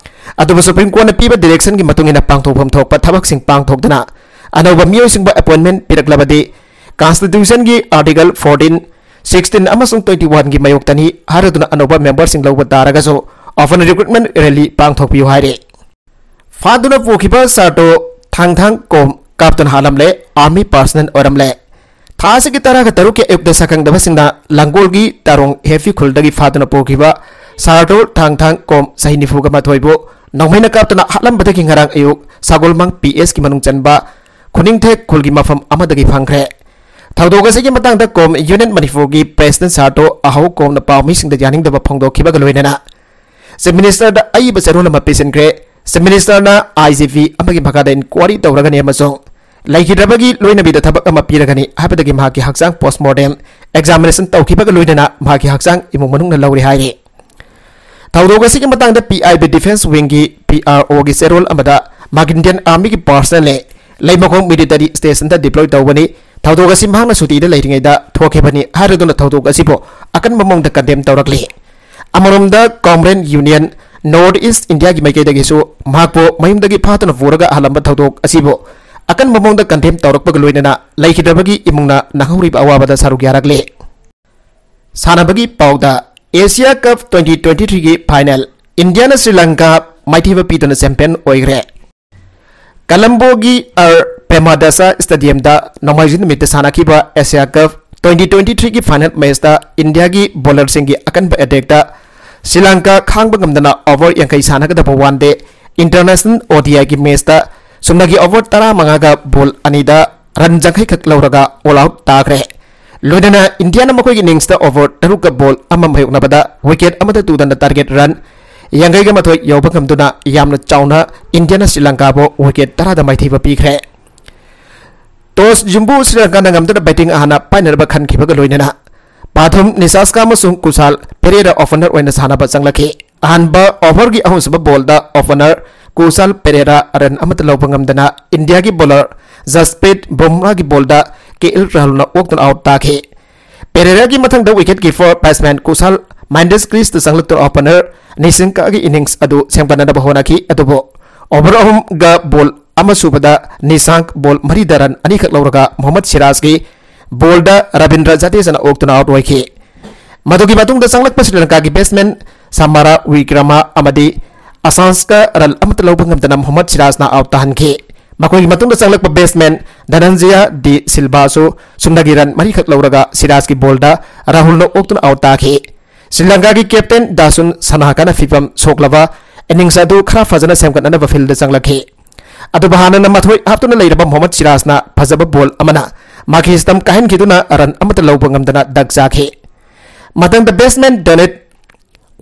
ꯑꯗꯨꯕꯨ Supreme Courtꯅ ꯄꯤꯕ directionꯒꯤ ꯃꯇꯨꯡ ꯏꯟꯅ ꯄꯥꯡꯊꯣꯛꯐꯝ ꯊꯣꯛꯄ ꯊꯕꯛꯁꯤꯡ ꯄꯥꯡꯊꯣꯛꯇꯨꯅ ꯑꯅꯧꯕ ꯃꯤꯑꯣꯏꯁꯤꯡꯕꯨ appointment ꯄꯤꯔꯛꯂꯕꯗꯤ Constitutionꯒꯤ Article fourteen, sixteen ꯑꯃꯁꯨꯡ twenty oneꯒꯤ ꯃꯥꯌꯣꯛꯇꯅꯤ ꯍꯥꯏꯔꯗꯨꯅ ꯑꯅꯧꯕ memberꯁꯤꯡ ꯂꯧꯕ ꯇꯥꯔꯒꯁꯨ open recruitment rally ꯄꯥꯡꯊꯣꯛꯄꯤꯌꯨ ꯍꯥꯏꯔꯤ꯫ ꯐꯥꯗꯨꯅ ꯄꯨꯈꯤꯕ ꯁꯥꯔꯇꯣ ꯊꯥꯡꯊꯥꯡ ꯀꯣꯝ ꯀꯥꯞꯇꯨꯅ ꯍꯥꯠꯂꯝꯂꯦ, army personnel ꯑꯣꯏꯔꯝꯂꯦ꯫ ꯊꯥ ꯑꯁꯤꯒꯤ ꯇꯔꯥꯒ ꯇꯔꯨꯛꯀꯤ ꯑꯌꯨꯛꯇ ꯁꯛꯈꯪꯗꯕꯁꯤꯡꯅ ꯂꯥꯡꯒꯣꯜꯒꯤ ꯇꯥꯔꯣꯡ ꯍꯦꯐꯤ ꯈꯨꯜꯗꯒꯤ ꯐꯥꯗꯨꯅ ꯄꯨꯈꯤꯕ ꯁꯥꯔꯇꯣ ꯊꯥꯡꯊꯥꯡ ꯀꯣꯝ ꯆꯍꯤ ꯅꯤꯐꯨꯒ ꯃꯥꯊꯣꯏꯕꯨ ꯅꯣꯡꯃꯩꯅ ꯀꯥꯞꯇꯨꯅ ꯍꯥꯠꯂꯝꯕꯗꯒꯤ ꯉꯔꯥꯡ ꯑꯌꯨꯛ ꯁꯒꯣꯜꯃꯥꯡ P S ꯀꯤ ꯃꯅꯨꯡ ꯆꯟꯕ ꯈꯨꯅꯤꯡꯊꯦꯛ ꯈꯨꯜꯒꯤ ꯃꯐꯝ ꯑꯃꯗꯒꯤ ꯐꯪꯈ꯭ꯔꯦ꯫ ꯊꯧꯗꯣꯛ ꯑꯁꯤꯒꯤ ꯃꯇꯥꯡꯗ ꯀꯣꯝ Union ꯃꯅꯤꯄꯨꯔꯒꯤ President ꯁꯥꯔꯇꯣ ꯑꯍꯧ ꯀꯣꯝꯅ ꯄꯥꯎꯃꯤꯁꯤꯡꯗ ꯌꯥꯅꯤꯡꯗꯕ ꯐꯣꯡꯗꯣꯛꯈꯤꯕꯒ ꯂꯣꯏꯅꯅ Chief Ministerꯗ ꯑꯏꯕ ꯆꯦꯔꯣꯜ ꯑꯃ ꯄꯤꯁꯤꯟꯈ꯭ꯔꯦ꯫ Chief Ministerꯅ I G P ꯑꯃꯒꯤ ꯃꯈꯥꯗ inquiry ꯇꯧꯔꯒꯅꯤ ꯑꯃꯁꯨꯡ ꯂꯩꯈꯤꯗ꯭ꯔꯕꯒꯤ ꯂꯣꯏꯅꯕꯤꯗ ꯊꯕꯛ ꯑꯃ ꯄꯤꯔꯒꯅꯤ ꯍꯥꯏꯕꯗꯒꯤ ꯃꯍꯥꯛꯀꯤ ꯍꯛꯆꯥꯡ postmortem examination ꯇꯧꯈꯤꯕꯒ ꯂꯣꯏꯅꯅ ꯃꯍꯥꯛꯀꯤ ꯍꯛꯆꯥꯡ ꯏꯃꯨꯡ ꯃꯅꯨꯡꯅ ꯂꯧꯔꯦ ꯍꯥꯏꯔꯤ꯫ ꯊꯧꯗꯣꯛ ꯑꯁꯤꯒꯤ ꯃꯇꯥꯡꯗ P I B Defence Wingꯒꯤ P R Oꯒꯤ ꯆꯦꯔꯣꯜ ꯑꯃꯗ ꯃꯥꯒꯤ Indian Armyꯒꯤ personnelꯅꯦ ꯂꯩꯃꯈꯣꯡ military stationꯗ deploy ꯇꯧꯕꯅꯤ꯫ ꯊꯧꯗꯣꯛ ꯑꯁꯤ ꯃꯍꯥꯛꯅ ꯁꯨꯇꯤꯗ ꯂꯩꯔꯤꯉꯩꯗ ꯊꯣꯛꯈꯤꯕꯅꯤ ꯍꯥꯏꯔꯗꯨꯅ ꯊꯧꯗꯣꯛ ꯑꯁꯤꯕꯨ ꯑꯀꯟꯕ ꯃꯑꯣꯡꯗ condemn ꯇꯧꯔꯛꯂꯤ꯫ ꯑꯃꯔꯣꯝꯗ Comrade Union North East Indiaꯒꯤ ꯃꯥꯏꯀꯩꯗꯒꯤꯁꯨ ꯃꯍꯥꯛꯄꯨ ꯃꯌꯨꯝꯗꯒꯤ ꯐꯥꯗꯨꯅ ꯄꯨꯔꯒ ꯍꯜꯂꯝꯕ ꯊꯧꯗꯣꯛ ꯑꯁꯤꯕꯨ ꯑꯀꯟꯕ ꯃꯑꯣꯡꯗ condemn ꯇꯧꯔꯛꯄꯒ ꯂꯣꯏꯅꯅ ꯂꯩꯈꯤꯗ꯭ꯔꯕꯒꯤ ꯏꯃꯨꯡꯅ ꯅꯪꯍꯧꯔꯤꯕ ꯑꯋꯥꯕꯗ ꯁꯔꯨꯛ ꯌꯥꯔꯛꯂꯤ꯫ ꯁꯥꯟꯅꯕꯒꯤ ꯄꯥꯎꯗ, Asia Cup twenty twenty-threeꯒꯤ final, ꯏꯟꯗꯤꯌꯥꯅ ꯁ꯭ꯔꯤ ꯂꯪꯀꯥ ꯃꯥꯏꯊꯤꯕ ꯄꯤꯗꯨꯅ ꯆꯦꯝꯄꯤꯌꯟ ꯑꯣꯏꯈ꯭ꯔꯦ꯫ ꯀꯂꯝꯕꯣꯒꯤ ꯑꯔ ꯄ꯭ꯔꯦꯃꯥꯗꯥꯁꯥ ꯁ꯭ꯇꯦꯗꯤꯌꯝꯗ ꯅꯣꯡꯃꯥꯏꯖꯤꯡ ꯅꯨꯃꯤꯠꯇ ꯁꯥꯟꯅꯈꯤꯕ Asia Cup twenty twenty-threeꯒꯤ final matchꯇ ꯏꯟꯗꯤꯌꯥꯒꯤ ꯕꯣꯂꯔꯁꯤꯡꯒꯤ ꯑꯀꯟꯕ ꯑꯦꯇꯦꯛꯇ ꯁ꯭ꯔꯤ ꯂꯪꯀꯥ ꯈꯥꯡꯕ ꯉꯝꯗꯅ ꯑꯣꯚꯔ ꯌꯥꯡꯈꯩ ꯁꯥꯟꯅꯒꯗꯕ one day international ODIꯒꯤ matchꯇ ꯆꯨꯝꯅꯒꯤ ꯑꯣꯚꯔ ꯇꯔꯥꯃꯉꯥꯒ ꯕꯣꯜ ꯑꯅꯤꯗ ꯔꯟ ꯌꯥꯡꯈꯩꯈꯛ ꯂꯧꯔꯒ all out ꯇꯥꯈ꯭ꯔꯦ꯫ ꯂꯣꯏꯅꯅ ꯏꯟꯗꯤꯌꯥꯅ ꯃꯈꯣꯏꯒꯤ innings ꯑꯣꯚꯔ ꯇꯔꯨꯛꯀ ꯕꯣꯜ ꯑꯃ ꯃꯥꯌꯣꯛꯅꯕꯗ wicket ꯑꯃꯗ ꯇꯨꯗꯅ target run ꯌꯥꯡꯈꯩꯒ ꯃꯥꯊꯣꯏ ꯌꯧꯕ ꯉꯝꯗꯨꯅ ꯌꯥꯝꯅ ꯆꯥꯎꯅ ꯏꯟꯗꯤꯌꯥꯅ ꯁ꯭ꯔꯤ ꯂꯪꯀꯥꯕꯨ wicket ꯇꯔꯥꯗ ꯃꯥꯏꯊꯤꯕ ꯄꯤꯈ꯭ꯔꯦ꯫ Toss ꯌꯨꯝꯕꯨ ꯁ꯭ꯔꯤ ꯂꯪꯀꯥꯅ ꯉꯝꯗꯨꯅ batting ꯍꯥꯟꯅ ꯄꯥꯏꯅꯅꯕ ꯈꯟꯈꯤꯕꯒ ꯂꯣꯏꯅꯅ ꯄꯥꯊꯨꯝ ꯅꯤꯁꯥꯁꯀꯥ ꯑꯃꯁꯨꯡ ꯀꯨꯁꯥꯜ ꯄꯦꯔꯦꯔꯥ opener ꯑꯣꯏꯅ ꯁꯥꯟꯅꯕ ꯆꯪꯂꯛꯈꯤ꯫ ꯑꯍꯥꯟꯕ ꯑꯣꯚꯔꯒꯤ ꯑꯍꯨꯝꯁꯨꯕ ꯕꯣꯜꯗ opener ꯀꯨꯁꯥꯜ ꯄꯦꯔꯦꯔꯥ run ꯑꯃꯠꯇ ꯂꯧꯕ ꯉꯝꯗꯅ ꯏꯟꯗꯤꯌꯥꯒꯤ bowler ꯖꯁꯄ꯭ꯔꯤꯠ ꯕꯨꯝꯔꯥꯒꯤ ꯕꯣꯜꯗ ꯀꯦ ꯑꯦꯜ ꯔꯥꯍꯨꯜꯅ ꯑꯣꯛꯇꯨꯅ out ꯇꯥꯈꯤ꯫ ꯄꯦꯔꯦꯔꯥꯒꯤ ꯃꯊꯪꯗ wicket keeper batsman ꯀꯨꯁꯥꯜ ꯃꯦꯟꯗꯤꯁ creaseꯇ ꯆꯪꯂꯛꯇꯨꯅ opener ꯅꯤꯁꯤꯡꯀꯥꯒꯤ innings ꯑꯗꯨ ꯁꯦꯝꯒꯠꯅꯅꯕ ꯍꯣꯠꯅꯈꯤ, ꯑꯗꯨꯕꯨ over ꯑꯍꯨꯝꯒ ꯕꯣꯜ ꯑꯃ ꯁꯨꯕꯗ ꯅꯤꯁꯥꯡ ꯕꯣꯜ ꯃꯔꯤꯗ run ꯑꯅꯤꯈꯛ ꯂꯧꯔꯒ ꯃꯣꯍꯝꯃꯗ ꯁꯤꯔꯥꯖꯀꯤ ꯕꯣꯜꯗ ꯔꯕꯤꯟꯗ꯭ꯔ ꯖꯗꯦꯖꯥꯅ ꯑꯣꯛꯇꯨꯅ out ꯑꯣꯏꯈꯤ꯫ ꯃꯗꯨꯒꯤ ꯃꯇꯨꯡꯗ ꯆꯪꯂꯛꯄ ꯁ꯭ꯔꯤ ꯂꯪꯀꯥꯒꯤ batsman ꯁꯃꯥꯔꯥ ꯋꯤꯀ꯭ꯔꯃꯥ ꯑꯃꯗꯤ ꯑꯁꯥꯟꯁꯀ run ꯑꯃꯠꯇ ꯂꯧꯕ ꯉꯝꯗꯅ ꯃꯣꯍꯝꯃꯗ ꯁꯤꯔꯥꯖꯅ out ꯇꯥꯍꯟꯈꯤ꯫ ꯃꯈꯣꯏꯒꯤ ꯃꯇꯨꯡꯗ ꯆꯪꯂꯛꯄ batsman ꯙꯅꯟꯖꯌ ꯗꯤ ꯁꯤꯜꯚꯥꯁꯨ ꯆꯨꯝꯅꯒꯤ run ꯃꯔꯤꯈꯛ ꯂꯧꯔꯒ ꯁꯤꯔꯥꯖꯀꯤ ꯕꯣꯜꯗ ꯔꯥꯍꯨꯜꯅ ꯑꯣꯛꯇꯨꯅ out ꯇꯥꯈꯤ꯫ ꯁ꯭ꯔꯤ ꯂꯪꯀꯥꯒꯤ captain ꯗꯥꯁꯨꯟ ꯁꯅꯥꯍꯀꯥꯅ ꯐꯤꯚꯝ ꯁꯣꯛꯂꯕ innings ꯑꯗꯨ ꯈꯔ ꯐꯖꯅ ꯁꯦꯝꯒꯠꯅꯅꯕ fieldꯗ ꯆꯪꯂꯛꯈꯤ꯫ ꯑꯗꯨꯕꯨ ꯍꯥꯟꯅꯅ ꯃꯊꯣꯏ ꯍꯥꯞꯇꯨꯅ ꯂꯩꯔꯕ ꯃꯣꯍꯝꯃꯗ ꯁꯤꯔꯥꯖꯅ ꯐꯖꯕ ꯕꯣꯜ ꯑꯃꯅ ꯃꯥꯒꯤ stump ꯀꯥꯏꯍꯟꯈꯤꯗꯨꯅ run ꯑꯃꯠꯇ ꯂꯧꯕ ꯉꯝꯗꯅ ꯗꯛ ꯆꯥꯈꯤ꯫ ꯃꯊꯪꯗ batsman ꯗꯅꯤꯠ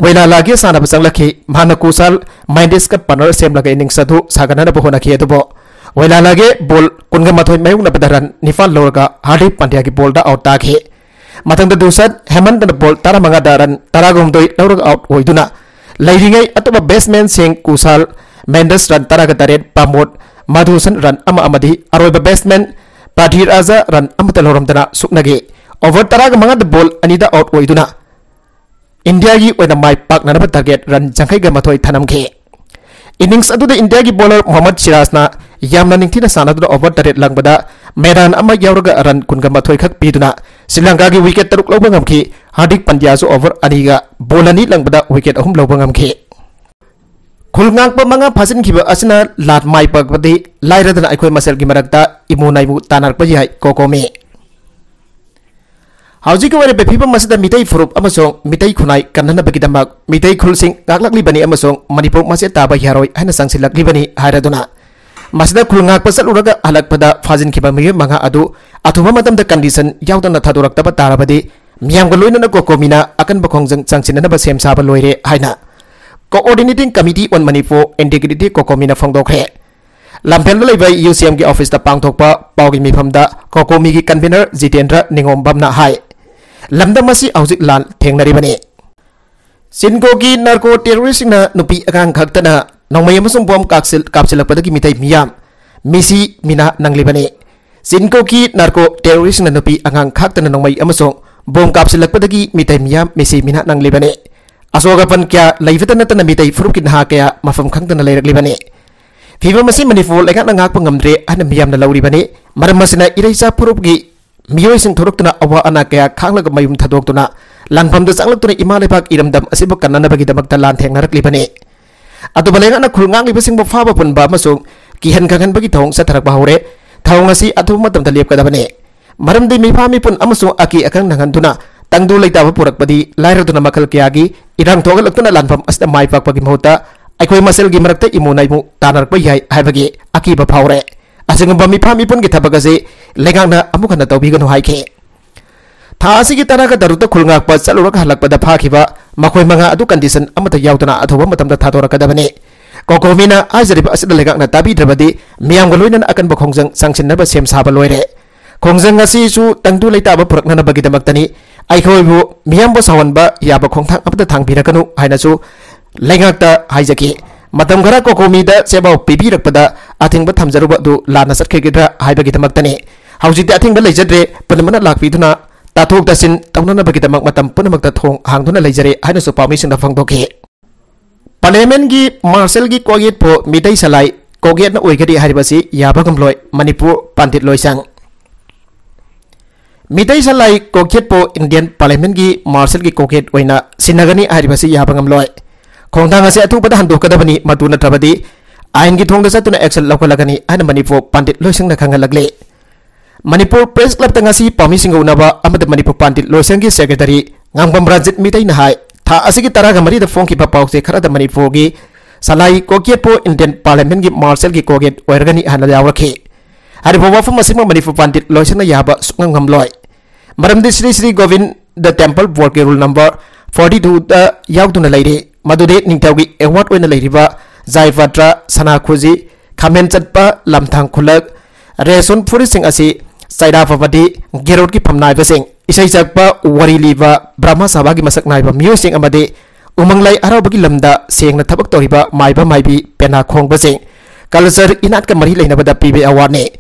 ꯋꯦꯂꯥꯂꯥꯒꯤ ꯁꯥꯟꯅꯕ ꯆꯪꯂꯛꯈꯤ꯫ ꯃꯍꯥꯛꯅ ꯀꯨꯁꯥꯜ ꯃꯦꯟꯗꯤꯁꯀ partner ꯁꯦꯝꯂꯒ innings ꯑꯗꯨ ꯁꯥꯒꯠꯅꯅꯕ ꯍꯣꯠꯅꯈꯤ, ꯑꯗꯨꯕꯨ ꯋꯦꯂꯥꯂꯥꯒꯤ ꯕꯣꯜ ꯀꯨꯟꯒ ꯃꯥꯊꯣꯏ ꯃꯥꯌꯣꯛꯅꯕꯗ run ꯅꯤꯄꯥꯟ ꯂꯧꯔꯒ ꯍꯥꯔꯗꯤꯛ ꯄꯥꯟꯗ꯭ꯌꯥꯒꯤ ꯕꯣꯜꯗ out ꯇꯥꯈꯤ꯫ ꯃꯊꯪꯗ ꯗꯨꯁꯠ ꯍꯦꯃꯟꯇꯅ ꯕꯣꯜ ꯇꯔꯥꯃꯉꯥꯗ run ꯇꯔꯥꯒ ꯍꯨꯝꯗꯣꯏ ꯂꯧꯔꯒ out ꯑꯣꯏꯗꯨꯅ ꯂꯩꯔꯤꯉꯩ ꯑꯇꯣꯞꯄ batsmanꯁꯤꯡ ꯀꯨꯁꯥꯜ ꯃꯦꯟꯗꯤꯁ run ꯇꯔꯥꯒ ꯇꯔꯦꯠ, ꯄ꯭ꯔꯃꯣꯗ ꯃꯥꯙꯨꯁꯟ run ꯑꯃ ꯑꯃꯗꯤ ꯑꯔꯣꯏꯕ batsman ꯄ꯭ꯔꯥꯊꯤꯔꯥꯖꯥ run ꯑꯃꯠꯇ ꯂꯧꯔꯝꯗꯅ ꯁꯨꯞꯅꯒꯤ over ꯇꯔꯥꯒ ꯃꯉꯥꯗ ꯕꯣꯜ ꯑꯅꯤꯗ out ꯑꯣꯏꯗꯨꯅ ꯏꯟꯗꯤꯌꯥꯒꯤ ꯑꯣꯏꯅ ꯃꯥꯏ ꯄꯥꯛꯅꯅꯕ target run ꯌꯥꯡꯈꯩꯒ ꯃꯥꯊꯣꯏ ꯊꯅꯝꯈꯤ꯫ Innings ꯑꯗꯨꯗ ꯏꯟꯗꯤꯌꯥꯒꯤ bowler ꯃꯣꯍꯝꯃꯗ ꯁꯤꯔꯥꯖꯅ ꯌꯥꯝꯅ ꯅꯤꯡꯊꯤꯅ ꯁꯥꯟꯅꯗꯨꯅ over ꯇꯔꯦꯠ ꯂꯪꯕꯗ ꯃꯦꯗꯥꯟ ꯑꯃ ꯌꯥꯎꯔꯒ ꯔꯟ ꯀꯨꯟꯒ ꯃꯥꯊꯣꯏ ꯈꯛ ꯄꯤꯗꯨꯅ ꯁ꯭ꯔꯤ ꯂꯪꯀꯥꯒꯤ ꯋꯤꯀꯦꯠ ꯇꯔꯨꯛ ꯂꯧꯕ ꯉꯝꯈꯤ꯫ ꯍꯥꯔꯗꯤꯛ ꯄꯟꯗ꯭ꯌꯥꯁꯨ ꯑꯣꯚꯔ ꯑꯅꯤꯒ ꯕꯣꯜ ꯑꯅꯤ ꯂꯪꯕꯗ ꯋꯤꯀꯦꯠ ꯑꯍꯨꯝ ꯂꯧꯕ ꯉꯝꯈꯤ꯫ ꯈꯨꯜ ꯉꯥꯛꯄ ꯃꯉꯥ ꯐꯥꯖꯤꯟꯈꯤꯕ ꯑꯁꯤꯅ ꯂꯥꯠ ꯃꯥꯏ ꯄꯥꯛꯄꯗꯤ ꯂꯥꯏꯔꯗꯅ ꯑꯩꯈꯣꯏ ꯃꯁꯦꯜꯒꯤ ꯃꯔꯛꯇ ꯏꯃꯨ ꯅꯥꯏꯃꯨ ꯇꯥꯟꯅꯔꯛꯄ ꯌꯥꯏ, ꯀꯣꯀꯣꯃꯤ꯫ ꯍꯧꯖꯤꯛꯀꯤ ꯑꯣꯏꯔꯤꯕ ꯐꯤꯕꯝ ꯑꯁꯤꯗ ꯃꯤꯇꯩ ꯐꯨꯔꯨꯞ ꯑꯃꯁꯨꯡ ꯃꯤꯇꯩ ꯈꯨꯟꯅꯥꯏ ꯀꯟꯅꯅꯕꯒꯤꯗꯃꯛ ꯃꯤꯇꯩ ꯈꯨꯜꯁꯤꯡ ꯉꯥꯛꯂꯛꯂꯤꯕꯅꯤ ꯑꯃꯁꯨꯡ ꯃꯅꯤꯄꯨꯔ ꯃꯆꯦꯠ ꯇꯥꯕ ꯌꯥꯔꯣꯏ ꯍꯥꯏꯅ ꯆꯪꯁꯤꯜꯂꯛꯂꯤꯕꯅꯤ ꯍꯥꯏꯔꯗꯨꯅ, ꯃꯁꯤꯗ ꯈꯨꯜ ꯉꯥꯛꯄ ꯆꯠꯂꯨꯔꯒ ꯍꯜꯂꯛꯄꯗ ꯐꯥꯖꯤꯟꯈꯤꯕ ꯃꯤꯑꯣꯏ ꯃꯉꯥ ꯑꯗꯨ ꯑꯊꯨꯕ ꯃꯇꯝꯗ ꯀꯟꯗꯤꯁꯟ ꯌꯥꯎꯗꯅ ꯊꯥꯗꯣꯔꯛꯇꯕ ꯇꯥꯔꯕꯗꯤ, ꯃꯤꯌꯥꯝꯒ ꯂꯣꯏꯅꯅ ꯀꯣꯀꯣꯃꯤꯅ ꯑꯀꯟꯕ ꯈꯣꯡꯖꯪ ꯆꯪꯁꯤꯟꯅꯅꯕ ꯁꯦꯝ ꯁꯥꯕ ꯂꯣꯏꯔꯦ ꯍꯥꯏꯅ Coordinating Committee on Manipur, Integrity, ꯀꯣꯀꯣꯃꯤꯅ ꯐꯣꯡꯗꯣꯛꯈ꯭ꯔꯦ꯫ ꯂꯝꯐꯦꯜꯗ ꯂꯩꯕ ꯌꯨ ꯁꯤ ꯑꯦꯝꯒꯤ ꯑꯣꯐꯤꯁꯇ ꯄꯥꯡꯊꯣꯛꯄ ꯄꯥꯎꯒꯤ ꯃꯤꯐꯝꯗ ꯀꯣꯀꯣꯃꯤꯒꯤ ꯀꯟꯚꯤꯅꯔ ꯖꯤꯇꯦꯟꯗ꯭ꯔ ꯅꯤꯉꯣꯝꯕꯝꯅ ꯍꯥꯏ, ꯂꯝꯗꯝ ꯑꯁꯤ ꯍꯧꯖꯤꯛ ꯂꯥꯟ ꯊꯦꯡꯅꯔꯤꯕꯅꯤ꯫ ꯁꯤꯟꯀꯣꯒꯤ ꯅꯥꯔꯀꯣ ꯇꯦꯔꯣꯔꯤꯁꯁꯤꯡꯅ ꯅꯨꯄꯤ ꯑꯉꯥꯡ ꯈꯛꯇꯅ ꯅꯣꯡꯃꯩ ꯑꯃꯁꯨꯡ ꯕꯣꯝ ꯀꯥꯞꯁꯤꯜ-, ꯀꯥꯞꯁꯤꯜꯂꯛꯄꯗꯒꯤ ꯃꯤꯇꯩ ꯃꯤꯌꯥꯝ ꯃꯤꯁꯤ ꯃꯤꯅꯥ ꯅꯪꯂꯤꯕꯅꯤ꯫ ꯁꯤꯟꯀꯣꯒꯤ ꯅꯥꯔꯀꯣ ꯇꯦꯔꯣꯔꯤꯁꯁꯤꯡꯅ ꯅꯨꯄꯤ ꯑꯉꯥꯡ ꯈꯛꯇꯅ ꯅꯣꯡꯃꯩ ꯑꯃꯁꯨꯡ ꯕꯣꯝ ꯀꯥꯞꯁꯤꯜꯂꯛꯄꯗꯒꯤ ꯃꯤꯇꯩ ꯃꯤꯌꯥꯝ ꯃꯤꯁꯤ ꯃꯤꯅꯥ ꯅꯪꯂꯤꯕꯅꯤ꯫ ꯑꯁꯣꯛ ꯑꯄꯟ ꯀꯌꯥ ꯂꯩꯕꯇ ꯅꯠꯇꯅ ꯃꯤꯇꯩ ꯐꯨꯔꯨꯞꯀꯤ ꯅꯍꯥ ꯀꯌꯥ ꯃꯐꯝ ꯈꯪꯗꯅ ꯂꯩꯔꯛꯂꯤꯕꯅꯤ꯫ ꯐꯤꯚꯝ ꯑꯁꯤ ꯃꯅꯤꯄꯨꯔ ꯂꯩꯉꯥꯛꯅ ꯉꯥꯛꯄ ꯉꯝꯗ꯭ꯔꯦ ꯍꯥꯏꯅ ꯃꯤꯌꯥꯝꯅ ꯂꯧꯔꯤꯕꯅꯤ꯫ ꯃꯔꯝ ꯑꯁꯤꯅ ꯏꯔꯩꯆꯥ ꯐꯨꯔꯨꯞꯀꯤ ꯃꯤꯑꯣꯏꯁꯤꯡ ꯊꯣꯔꯛꯇꯨꯅ ꯑꯋꯥ ꯑꯅꯥ ꯀꯌꯥ ꯈꯥꯡꯂꯒ ꯃꯌꯨꯝ ꯊꯥꯗꯣꯛꯇꯨꯅ ꯂꯥꯟꯐꯝꯗ ꯆꯪꯂꯛꯇꯨꯅ ꯏꯃꯥ ꯂꯩꯕꯥꯛ ꯏꯔꯝꯗꯝ ꯑꯁꯤꯕꯨ ꯀꯟꯅꯅꯕꯒꯤꯗꯃꯛꯇ ꯂꯥꯟ ꯊꯦꯡꯅꯔꯛꯂꯤꯕꯅꯤ꯫ ꯑꯗꯨꯕꯨ ꯂꯩꯉꯥꯛꯅ ꯈꯨꯜ ꯉꯥꯛꯂꯤꯕꯁꯤꯡꯕꯨ ꯐꯥꯕ ꯄꯨꯟꯕ ꯑꯃꯁꯨꯡ ꯀꯤꯍꯟ ꯈꯪꯍꯟꯕꯒꯤ ꯊꯧꯑꯣꯡ ꯆꯠꯊꯔꯛꯄ ꯍꯧꯔꯦ꯫ ꯊꯧꯑꯣꯡ ꯑꯁꯤ ꯑꯊꯨꯕ ꯃꯇꯝꯗ ꯂꯦꯞꯀꯗꯕꯅꯤ꯫ ꯃꯔꯝꯗꯤ ꯃꯤꯐꯥ ꯃꯤꯄꯨꯟ ꯑꯃꯁꯨꯡ ꯑꯀꯤ ꯑꯈꯪ ꯅꯪꯍꯟꯗꯨꯅ ꯇꯪꯗꯨ ꯂꯩꯇꯥꯕ ꯄꯨꯔꯛꯄꯗꯤ ꯂꯥꯏꯔꯗꯨꯅ ꯃꯈꯜ ꯀꯌꯥꯒꯤ ꯏꯔꯥꯡ ꯊꯣꯛꯍꯜꯂꯛꯇꯨꯅ ꯂꯥꯟꯐꯝ ꯑꯁꯤꯗ ꯃꯥꯏ ꯄꯥꯛꯄꯒꯤ ꯃꯍꯨꯠꯇ ꯑꯩꯈꯣꯏ ꯃꯁꯦꯜꯒꯤ ꯃꯔꯛꯇ ꯏꯃꯨ ꯅꯥꯏꯃꯨ ꯇꯥꯟꯅꯔꯛꯄ ꯌꯥꯏ ꯍꯥꯏꯕꯒꯤ ꯑꯀꯤꯕ ꯐꯥꯎꯔꯦ꯫ ꯑꯁꯤꯒꯨꯝꯕ ꯃꯤꯐꯥ ꯃꯤꯄꯨꯟꯒꯤ ꯊꯕꯛ ꯑꯁꯤ ꯂꯩꯉꯥꯛꯅ ꯑꯃꯨꯛ ꯍꯟꯅ ꯇꯧꯕꯤꯒꯅꯨ ꯍꯥꯏꯈꯤ꯫ ꯊꯥ ꯑꯁꯤꯒꯤ ꯇꯔꯥꯒ ꯇꯔꯨꯛꯇ ꯈꯨꯜ ꯉꯥꯛꯄ ꯆꯠꯂꯨꯔꯒ ꯍꯜꯂꯛꯄꯗ ꯐꯥꯈꯤꯕ ꯃꯈꯣꯏ ꯃꯉꯥ ꯑꯗꯨ ꯀꯟꯗꯤꯁꯟ ꯑꯃꯠꯇ ꯌꯥꯎꯗꯅ ꯑꯊꯨꯕ ꯃꯇꯝꯗ ꯊꯥꯗꯣꯔꯛꯀꯗꯕꯅꯤ꯫ ꯀꯣꯀꯣꯃꯤꯅ ꯍꯥꯏꯖꯔꯤꯕ ꯑꯁꯤꯗ ꯂꯩꯉꯥꯛꯅ ꯇꯥꯕꯤꯗ꯭ꯔꯕꯗꯤ ꯃꯤꯌꯥꯝꯒ ꯂꯣꯏꯅꯅ ꯑꯀꯟꯕ ꯈꯣꯡꯖꯪ ꯆꯪꯁꯤꯟꯅꯕ ꯁꯦꯝ ꯁꯥꯕ ꯂꯣꯏꯔꯦ꯫ ꯈꯣꯡꯖꯪ ꯑꯁꯤꯁꯨ ꯇꯪꯗꯨ ꯂꯩꯇꯥꯕ ꯄꯨꯔꯛꯅꯅꯕꯒꯤꯗꯃꯛꯇꯅꯤ꯫ ꯑꯩꯈꯣꯏꯕꯨ ꯃꯤꯌꯥꯝꯕꯨ ꯁꯥꯎꯍꯟꯕ ꯌꯥꯕ ꯈꯣꯡꯊꯥꯡ ꯑꯃꯠꯇ ꯊꯥꯡꯕꯤꯔꯛꯀꯅꯨ ꯍꯥꯏꯅꯁꯨ ꯂꯩꯉꯥꯛꯇ ꯍꯥꯏꯖꯈꯤ꯫ ꯃꯇꯝ ꯈꯔ ꯀꯣꯀꯣꯃꯤꯗ ꯆꯦꯕꯥꯎ ꯄꯤꯕꯤꯔꯛꯄꯗ ꯑꯊꯤꯡꯕ ꯊꯝꯖꯔꯨꯕ ꯑꯗꯨ ꯂꯥꯟꯅ ꯆꯠꯈꯤꯒꯗ꯭ꯔꯥ ꯍꯥꯏꯕꯒꯤꯗꯃꯛꯇꯅꯤ꯫ ꯍꯧꯖꯤꯛꯇꯤ ꯑꯊꯤꯡꯕ ꯂꯩꯖꯗ꯭ꯔꯦ꯫ ꯄꯨꯝꯅꯃꯛꯅ ꯂꯥꯛꯄꯤꯗꯨꯅ ꯇꯥꯊꯣꯛ ꯇꯥꯁꯤꯟ ꯇꯧꯅꯅꯕꯒꯤꯗꯃꯛ ꯃꯇꯝ ꯄꯨꯝꯅꯃꯛꯇ ꯊꯣꯡ ꯍꯥꯡꯗꯨꯅ ꯂꯩꯖꯔꯦ ꯍꯥꯏꯅꯁꯨ ꯄꯥꯎꯃꯤꯁꯤꯡꯗ ꯐꯣꯡꯗꯣꯛꯈꯤ꯫ ꯄꯥꯔꯂꯤꯌꯥꯃꯦꯟꯒꯤ ꯃꯥꯔꯁꯦꯜꯒꯤ ꯀꯣꯛꯌꯦꯠꯄꯨ ꯃꯤꯇꯩ ꯁꯂꯥꯏ ꯀꯣꯛꯌꯦꯠꯅ ꯑꯣꯏꯒꯅꯤ ꯍꯥꯏꯔꯤꯕꯁꯤ ꯌꯥꯕ ꯉꯝꯂꯣꯏ꯫ ꯃꯅꯤꯄꯨꯔ ꯄꯟꯗꯤꯠ ꯂꯣꯏꯁꯪ꯫ ꯃꯤꯇꯩ ꯁꯂꯥꯏ ꯀꯣꯛꯌꯦꯠꯄꯨ Indian Parliament ꯀꯤ ꯃꯥꯔꯁꯦꯜꯒꯤ ꯀꯣꯛꯌꯦꯠ ꯑꯣꯏꯅ ꯁꯤꯟꯅꯒꯅꯤ ꯍꯥꯏꯔꯤꯕꯁꯤ ꯌꯥꯕ ꯉꯝꯂꯣꯏ꯫ ꯈꯣꯡꯊꯥꯡ ꯑꯁꯤ ꯑꯊꯨꯕꯗ ꯍꯟꯗꯣꯛꯀꯗꯕꯅꯤ, ꯃꯗꯨ ꯅꯠꯇ꯭ꯔꯕꯗꯤ ꯑꯥꯏꯟꯒꯤ ꯊꯣꯡꯗ ꯆꯠꯇꯨꯅ action ꯂꯧꯈꯠꯂꯒꯅꯤ ꯍꯥꯏꯅ ꯃꯅꯤꯄꯨꯔ ꯄꯥꯟꯗꯤꯠ ꯂꯣꯏꯁꯪꯅ ꯈꯪꯍꯜꯂꯛꯂꯤ꯫ ꯃꯅꯤꯄꯨꯔ Press Club ꯇ ꯉꯁꯤ ꯄꯥꯎꯃꯤꯁꯤꯡꯒ ꯎꯅꯕ ꯑꯃꯗ ꯃꯅꯤꯄꯨꯔ ꯄꯥꯟꯗꯤꯠ ꯂꯣꯏꯁꯪꯒꯤ Secretary ꯉꯥꯡꯕꯝ ꯔꯟꯖꯤꯠ ꯃꯤꯇꯩꯅ ꯍꯥꯏ, ꯊꯥ ꯑꯁꯤꯒꯤ ꯇꯔꯥꯒ ꯃꯔꯤꯗ ꯐꯣꯡꯈꯤꯕ ꯄꯥꯎꯆꯦ ꯈꯔꯗ ꯃꯅꯤꯄꯨꯔꯒꯤ ꯁꯂꯥꯏ ꯀꯣꯛꯌꯦꯠꯄꯨ Indian Parliament ꯀꯤ ꯃꯥꯔꯁꯦꯜꯒꯤ ꯀꯣꯛꯌꯦꯠ ꯑꯣꯏꯔꯒꯅꯤ ꯍꯥꯏꯅ ꯌꯥꯎꯔꯛꯈꯤ꯫ ꯍꯥꯏꯔꯤꯕ ꯋꯥꯐꯝ ꯑꯁꯤꯃꯛ ꯃꯅꯤꯄꯨꯔ ꯄꯥꯟꯗꯤꯠ ꯂꯣꯏꯁꯪꯅ ꯌꯥꯕ ꯁꯨꯛꯉꯝ ꯉꯝꯂꯣꯏ꯫ ꯃꯔꯝꯗꯤ ꯁ꯭ꯔꯤ ꯁ꯭ꯔꯤ ꯒꯣꯕꯤꯟꯗ Temple Board ꯀꯤ rule number forty two ꯗ ꯌꯥꯎꯗꯨꯅ ꯂꯩꯔꯤ, ꯃꯗꯨꯗꯤ ꯅꯤꯡꯊꯧꯒꯤ award ꯑꯣꯏꯅ ꯂꯩꯔꯤꯕ ꯖꯥꯏꯄꯇ꯭ꯔ, ꯁꯅꯥꯈꯨꯖꯤ, ꯈꯥꯃꯦꯟ ꯆꯠꯄ, ꯂꯝꯊꯥꯡ ꯈꯨꯜꯂꯛ, ꯔꯦꯁꯣꯟ ꯐꯨꯔꯤꯠꯁꯤꯡ ꯑꯁꯤ ꯆꯩꯔꯥ ꯐꯕꯗꯤ ꯒꯦꯔꯣꯠꯀꯤ ꯐꯝꯅꯥꯏꯕꯁꯤꯡ, ꯏꯁꯩ ꯁꯛꯄ, ꯋꯥꯔꯤ ꯂꯤꯕ, ꯕ꯭ꯔꯍꯃ ꯁꯚꯥꯒꯤ ꯃꯁꯛ ꯅꯥꯏꯕ ꯃꯤꯑꯣꯏꯁꯤꯡ ꯑꯃꯗꯤ ꯎꯃꯪ ꯂꯥꯏ ꯍꯔꯥꯎꯕꯒꯤ ꯂꯝꯗ ꯁꯦꯡꯅ ꯊꯕꯛ ꯇꯧꯔꯤꯕ ꯃꯥꯏꯕ ꯃꯥꯏꯕꯤ, ꯄꯦꯅꯥ ꯈꯣꯡꯕꯁꯤꯡ, culture ꯏꯅꯥꯠꯀ ꯃꯔꯤ ꯂꯩꯅꯕꯗ ꯄꯤꯕ award ꯅꯤ꯫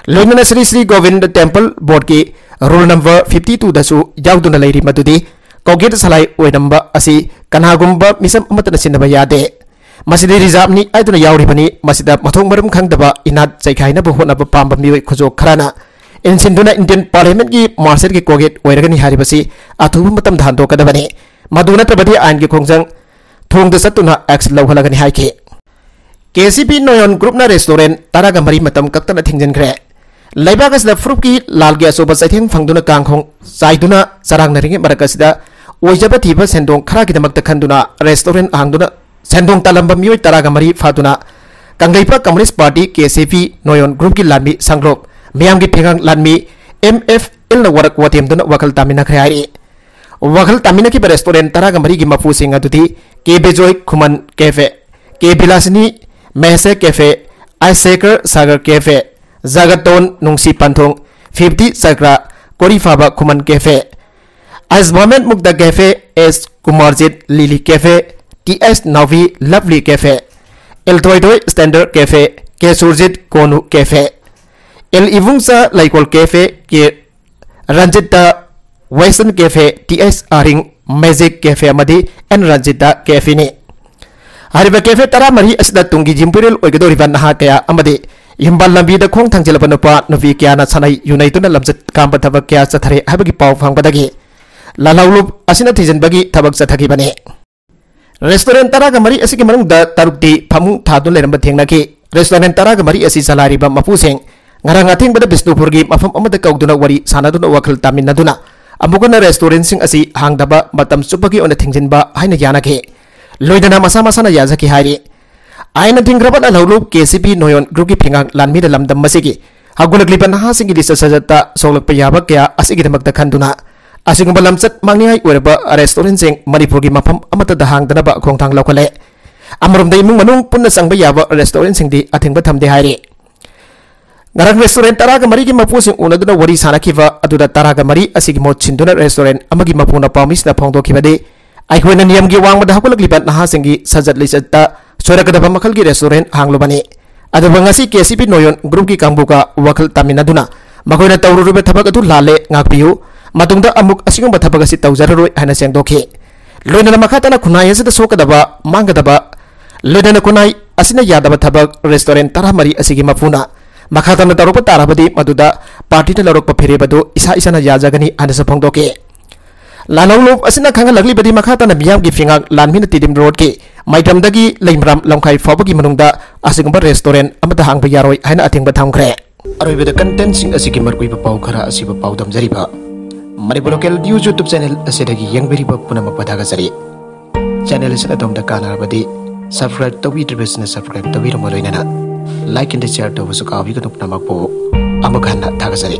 ꯂꯣꯏꯅꯅ ꯁ꯭ꯔꯤ ꯁ꯭ꯔꯤ ꯒꯣꯕꯤꯟꯗ Temple Board ꯀꯤ rule number fifty two ꯗꯁꯨ ꯌꯥꯎꯗꯨꯅ ꯂꯩꯔꯤ, ꯃꯗꯨꯗꯤ ꯀꯣꯛꯌꯦꯠ ꯁꯂꯥꯏ ꯑꯣꯏꯔꯝꯕ ꯑꯁꯤ ꯀꯅꯥꯒꯨꯝꯕ ꯃꯤꯁꯝ ꯑꯃꯠꯇꯅ ꯁꯤꯟꯅꯕ ꯌꯥꯗꯦ꯫ ꯃꯁꯤꯗꯤ reserve ꯅꯤ ꯍꯥꯏꯗꯨꯅ ꯌꯥꯎꯔꯤꯕꯅꯤ꯫ ꯃꯁꯤꯗ ꯃꯊꯣꯡ ꯃꯔꯝ ꯈꯪꯗꯕ ꯏꯅꯥꯠ ꯆꯩꯈꯥꯏꯅꯕ ꯍꯣꯠꯅꯕ ꯄꯥꯝꯕ ꯃꯤꯑꯣꯏ ꯈꯨꯖꯣꯛ ꯈꯔꯅ ꯏꯟꯁꯤꯟꯗꯨꯅ Indian Parliament ꯀꯤ ꯃꯥꯔꯁꯦꯜꯒꯤ ꯀꯣꯛꯌꯦꯠ ꯑꯣꯏꯔꯒꯅꯤ ꯍꯥꯏꯔꯤꯕꯁꯤ ꯑꯊꯨꯕ ꯃꯇꯝꯗ ꯍꯟꯗꯣꯛꯀꯗꯕꯅꯤ꯫ ꯃꯗꯨ ꯅꯠꯇ꯭ꯔꯕꯗꯤ ꯑꯥꯏꯟꯒꯤ ꯈꯣꯡꯖꯪ ꯊꯣꯡꯗ ꯆꯠꯇꯨꯅ action ꯂꯧꯍꯜꯂꯒꯅꯤ ꯍꯥꯏꯈꯤ꯫ ꯀꯦ ꯁꯤ ꯄꯤ ꯅꯣꯌꯣꯟ group ꯅ restaurant ꯇꯔꯥꯒ ꯃꯔꯤ ꯃꯇꯝ ꯀꯛꯇꯅ ꯊꯤꯡꯖꯤꯟꯈ꯭ꯔꯦ꯫ ꯂꯩꯕꯥꯛ ꯑꯁꯤꯗ ꯐꯨꯔꯨꯞꯀꯤ ꯂꯥꯜꯒꯤ ꯑꯆꯧꯕ ꯆꯩꯊꯦꯡ ꯐꯪꯗꯨꯅ ꯀꯥꯡꯈꯣꯡ ꯆꯥꯏꯗꯨꯅ ꯆꯔꯥꯡꯅꯔꯤꯉꯩ ꯃꯔꯛ ꯑꯁꯤꯗ ꯑꯣꯏꯖꯕ ꯊꯤꯕ ꯁꯦꯟꯗꯣꯡ ꯈꯔꯒꯤꯗꯃꯛꯇ ꯈꯟꯗꯨꯅ restaurant ꯍꯥꯡꯗꯨꯅ ꯁꯦꯟꯗꯣꯡ ꯇꯥꯜꯂꯝꯕ ꯃꯤꯑꯣꯏ ꯇꯔꯥꯒ ꯃꯔꯤ ꯐꯥꯗꯨꯅ Kangleipak Communist Party, K C ꯄꯤ ꯅꯣꯌꯣꯟ group ꯀꯤ ꯂꯥꯟꯃꯤ ꯁꯪꯒ꯭ꯔꯣꯞ ꯃꯤꯌꯥꯝꯒꯤ ꯊꯦꯡꯒꯥꯡ ꯂꯥꯟꯃꯤ, ꯑꯦꯝ ꯑꯦꯐ ꯑꯦꯜꯅ ꯋꯥꯔꯛ ꯋꯥꯇꯦꯝꯗꯨꯅ ꯋꯥꯈꯜ ꯇꯥꯃꯤꯟꯅꯈ꯭ꯔꯦ ꯍꯥꯏꯔꯤ꯫ ꯋꯥꯈꯜ ꯇꯥꯃꯤꯟꯅꯈꯤꯕ restaurant ꯇꯔꯥꯒ ꯃꯔꯤꯒꯤ ꯃꯄꯨꯁꯤꯡ ꯑꯗꯨꯗꯤ ꯀꯦ ꯕꯤꯖꯣꯏ, ꯈꯨꯃꯟ Cafe, ꯀꯦ ꯕꯤꯂꯥꯁꯤꯅꯤ, Mahesh Cafe, ice ꯁꯦꯀꯔ, Sagar Cafe, ꯖꯒꯇꯣꯟ, ꯅꯨꯡꯁꯤ ꯄꯟꯊꯨꯡ, fifty ꯆꯀ꯭ꯔ, ꯀꯣꯔꯤꯐꯥꯕ ꯈꯨꯃꯟ Cafe, ꯑꯁꯕꯥꯃꯦꯟ ꯃꯨꯛꯇ Cafe, ꯑꯦꯁ ꯀꯨꯃꯥꯔꯖꯤꯠ, ꯂꯤꯂꯤ Cafe, ꯇꯤ ꯑꯦꯁ ꯅꯥꯎꯕꯤ, ꯂꯚꯂꯤ Cafe, ꯑꯦꯜꯊꯣꯏꯊꯣꯏ Standard Cafe, ꯀꯦ ꯁꯨꯔꯖꯤꯠ, ꯀꯣꯅꯨ Cafe, ꯑꯦꯜ ꯏꯕꯨꯡꯆꯥ, ꯂꯩꯀꯣꯜ Cafe, ꯀꯦ ꯔꯟꯖꯤꯠꯇ, Western Cafe, ꯇꯤ ꯑꯦꯁ ꯑꯥꯔꯤꯡ, Magic Cafe ꯑꯃꯗꯤ ꯑꯦꯟ ꯔꯟꯖꯤꯠꯇ Cafe ꯅꯤ꯫ ꯍꯥꯏꯔꯤꯕ cafe ꯇꯔꯥꯃꯔꯤ ꯑꯁꯤꯗ ꯇꯨꯡꯒꯤ ꯌꯨꯝꯕꯤꯔꯦꯜ ꯑꯣꯏꯒꯗꯧꯔꯤꯕ ꯅꯍꯥ ꯀꯌꯥ ꯑꯃꯗꯤ ꯌꯨꯝꯕꯥꯜ ꯂꯝꯕꯤꯗ ꯈꯣꯡ ꯊꯥꯡꯖꯤꯜꯂꯕ ꯅꯨꯄꯥ ꯅꯨꯄꯤ ꯀꯌꯥꯅ ꯁꯥꯟꯅꯩ ꯌꯨꯅꯩꯗꯨꯅ ꯂꯝꯆꯠ ꯀꯥꯝꯕ ꯊꯕꯛ ꯀꯌꯥ ꯆꯠꯊꯔꯦ ꯍꯥꯏꯕꯒꯤ ꯄꯥꯎ ꯐꯪꯕꯗꯒꯤ ꯂꯥꯜꯍꯧꯂꯨꯞ ꯑꯁꯤꯅ ꯊꯤꯖꯤꯟꯕꯒꯤ ꯊꯕꯛ ꯆꯠꯊꯈꯤꯕꯅꯤ꯫ ꯔꯦꯁꯇꯨꯔꯦꯟ ꯇꯔꯥꯒ ꯃꯔꯤ ꯑꯁꯤꯒꯤ ꯃꯅꯨꯡꯗ ꯇꯔꯨꯛꯇꯤ ꯐꯃꯨꯡ ꯊꯥꯗꯨꯅ ꯂꯩꯔꯝꯕ ꯊꯦꯡꯅꯈꯤ꯫ ꯔꯦꯁꯇꯨꯔꯦꯟ ꯇꯔꯥꯒ ꯃꯔꯤ ꯑꯁꯤ ꯆꯂꯥꯏꯔꯤꯕ ꯃꯄꯨꯁꯤꯡ ꯉꯔꯥꯡ ꯑꯊꯦꯡꯕꯗ ꯕꯤꯁꯅꯨꯄꯨꯔꯒꯤ ꯃꯐꯝ ꯑꯃꯗ ꯀꯧꯗꯨꯅ ꯋꯥꯔꯤ ꯁꯥꯟꯅꯗꯨꯅ ꯋꯥꯈꯜ ꯇꯥꯃꯤꯟꯅꯗꯨꯅ ꯑꯃꯨꯛ ꯍꯟꯅ ꯔꯦꯁꯇꯨꯔꯦꯟꯁꯤꯡ ꯑꯁꯤ ꯍꯥꯡꯗꯕ ꯃꯇꯝ ꯆꯨꯞꯄꯒꯤ ꯑꯣꯏꯅ ꯊꯤꯡꯖꯤꯟꯕ ꯍꯥꯏꯅ ꯌꯥꯅꯈꯤ꯫ ꯂꯣꯏꯅꯅ ꯃꯁꯥ ꯃꯁꯥꯅ ꯌꯥꯖꯈꯤ ꯍꯥꯏꯔꯤ꯫ ꯑꯥꯏꯟꯅ ꯊꯤꯡꯈ꯭ꯔꯕ ꯂꯥꯜꯍꯧꯂꯨꯞ ꯀꯦ ꯁꯤ ꯕꯤ ꯅꯣꯌꯣꯟ ꯒ꯭ꯔꯨꯞꯀꯤ ꯐꯤꯉꯥꯡ ꯂꯥꯟꯃꯤꯅ ꯂꯝꯗꯝ ꯑꯁꯤꯒꯤ ꯍꯧꯒꯠꯂꯛꯂꯤꯕ ꯅꯍꯥꯁꯤꯡꯒꯤ ꯂꯤꯆꯠ ꯁꯥꯖꯠꯇ ꯁꯣꯛꯂꯛꯄ ꯌꯥꯕ ꯀꯌꯥ ꯑꯁꯤꯒꯤꯗꯃꯛꯇ ꯈꯟꯗꯨꯅ ꯑꯁꯤꯒꯨꯝꯕ ꯂꯝꯆꯠ ꯃꯥꯡꯅꯤꯡꯉꯥꯏ ꯑꯣꯏꯔꯕ ꯔꯦꯁꯇꯨꯔꯦꯟꯁꯤꯡ ꯃꯅꯤꯄꯨꯔꯒꯤ ꯃꯐꯝ ꯑꯃꯠꯇꯗ ꯍꯥꯡꯗꯅꯕ ꯈꯣꯡꯊꯥꯡ ꯂꯧꯈꯠꯂꯦ꯫ ꯑꯃꯔꯣꯝꯗ ꯏꯃꯨꯡ ꯃꯅꯨꯡ ꯄꯨꯟꯅ ꯆꯪꯕ ꯌꯥꯕ ꯔꯦꯁꯇꯨꯔꯦꯟꯁꯤꯡꯗꯤ ꯑꯊꯤꯡꯕ ꯊꯝꯗꯦ ꯍꯥꯏꯔꯤ꯫ ꯉꯔꯥꯡ ꯔꯦꯁꯇꯨꯔꯦꯟ ꯇꯔꯥꯒ ꯃꯔꯤꯒꯤ ꯃꯄꯨꯁꯤꯡ ꯎꯅꯗꯨꯅ ꯋꯥꯔꯤ ꯁꯥꯟꯅꯈꯤꯕ ꯑꯗꯨꯗ ꯇꯔꯥꯒ ꯃꯔꯤ ꯑꯁꯤꯒꯤ ꯃꯍꯨꯠ ꯁꯤꯟꯗꯨꯅ ꯔꯦꯁꯇꯨꯔꯦꯟ ꯑꯃꯒꯤ ꯃꯄꯨꯅ ꯄꯥꯎꯃꯤꯁꯤꯗ ꯐꯣꯡꯗꯣꯛꯈꯤꯕꯗꯤ, ꯑꯩꯈꯣꯏꯅ ꯅꯤꯌꯝꯒꯤ ꯋꯥꯡꯃꯗ ꯍꯧꯒꯠꯂꯛꯂꯤꯕ ꯅꯍꯥꯁꯤꯡꯒꯤ ꯁꯖꯠ ꯂꯤꯆꯠꯇ ꯁꯣꯏꯔꯛꯀꯗꯕ ꯃꯈꯜꯒꯤ ꯔꯦꯁꯇꯨꯔꯦꯟ ꯍꯥꯡꯂꯨꯕꯅꯤ꯫ ꯑꯗꯨꯕꯨ ꯉꯁꯤ ꯀꯦ ꯁꯤ ꯕꯤ ꯅꯣꯌꯣꯟ ꯒ꯭ꯔꯨꯞꯀꯤ ꯀꯥꯡꯕꯨꯒ ꯋꯥꯈꯜ ꯇꯥꯃꯤꯟꯅꯗꯨꯅ ꯃꯈꯣꯏꯅ ꯇꯧꯔꯨꯔꯤꯕ ꯊꯕꯛ ꯑꯗꯨ ꯂꯥꯜꯂꯦ, ꯉꯥꯛꯄꯤꯌꯨ, ꯃꯇꯨꯡꯗ ꯑꯃꯨꯛ ꯑꯁꯤꯒꯨꯝꯕ ꯊꯕꯛ ꯑꯁꯤ ꯇꯧꯖꯔꯔꯣꯏ ꯍꯥꯏꯅ ꯁꯦꯡꯗꯣꯛꯈꯤ꯫ ꯂꯣꯏꯅꯅ ꯃꯈꯥ ꯇꯥꯅ ꯈꯨꯟꯅꯥꯏ ꯑꯁꯤꯗ ꯁꯣꯛꯀꯗꯕ, ꯃꯥꯡꯒꯗꯕ, ꯂꯣꯏꯅꯅ ꯈꯨꯟꯅꯥꯏ ꯑꯁꯤꯅ ꯌꯥꯗꯕ ꯊꯕꯛ ꯔꯦꯁꯇꯨꯔꯦꯟ ꯇꯔꯥꯃꯔꯤ ꯑꯁꯤꯒꯤ ꯃꯄꯨꯅ ꯃꯈꯥ ꯇꯥꯅ ꯇꯧꯔꯛꯄ ꯇꯥꯔꯕꯗꯤ ꯃꯗꯨꯗ ꯄꯥꯔꯇꯤꯅ ꯂꯧꯔꯛꯄ ꯐꯤꯔꯦꯞ ꯑꯗꯨ ꯏꯁꯥ ꯏꯁꯥꯅ ꯌꯥꯖꯒꯅꯤ ꯍꯥꯏꯅꯁꯨ ꯐꯣꯡꯗꯣꯛꯈꯤ꯫ ꯂꯥꯜꯍꯧꯂꯨꯞ ꯑꯁꯤꯅ ꯈꯪꯍꯜꯂꯛꯂꯤꯕꯗꯤ ꯃꯈꯥ ꯇꯥꯅ ꯃꯤꯌꯥꯝꯒꯤ ꯐꯤꯉꯥꯛ ꯂꯥꯟꯃꯤꯅ ꯇꯤꯗꯤꯝ ꯔꯣꯗꯀꯤ ꯃꯥꯏꯊꯝꯗꯒꯤ ꯂꯩꯃꯔꯥꯝ ꯂꯝꯈꯥꯏ ꯐꯥꯎꯕꯒꯤ ꯃꯅꯨꯡꯗ ꯑꯁꯤꯒꯨꯝꯕ ꯔꯦꯁꯇꯨꯔꯦꯟ ꯑꯃꯠꯇ ꯍꯥꯡꯕ ꯌꯥꯔꯣꯏ ꯍꯥꯏꯅ ꯑꯊꯤꯡꯕ ꯊꯝꯈ꯭ꯔꯦ꯫ ꯑꯔꯣꯏꯕꯗ ꯀꯟꯇꯦꯟꯁꯤꯡ ꯑꯁꯤꯒꯤ ꯃꯔꯨꯑꯣꯏꯕ ꯄꯥꯎ ꯈꯔ ꯑꯁꯤꯕꯨ ꯄꯥꯎꯗꯝꯖꯔꯤꯕ Manipur local news YouTube channel ꯑꯁꯤꯗꯒꯤ ꯌꯦꯡꯕꯤꯔꯤꯕ ꯄꯨꯝꯅꯃꯛꯄꯨ ꯊꯥꯒꯠꯆꯔꯤ꯫ ꯆꯦꯅꯦꯜ ꯑꯁꯤꯅ ꯑꯗꯣꯝꯗ ꯀꯥꯟꯅꯔꯕꯗꯤ ꯁꯕꯁꯀ꯭ꯔꯥꯏꯕ ꯇꯧꯕꯤꯗ꯭ꯔꯤꯕꯁꯤꯡꯅ ꯁꯕꯁꯀ꯭ꯔꯥꯏꯕ ꯇꯧꯕꯤꯔꯝꯕ ꯂꯣꯏꯅꯅ ꯂꯥꯏꯛ ꯑꯦꯟ ꯁꯤꯌꯔ ꯇꯧꯕꯁꯨ ꯀꯥꯎꯕꯤꯒꯅꯨ꯫ ꯄꯨꯝꯅꯃꯛꯄꯨ ꯑꯃꯨꯛ ꯍꯟꯅ ꯊꯥꯒꯠꯆꯔꯤ꯫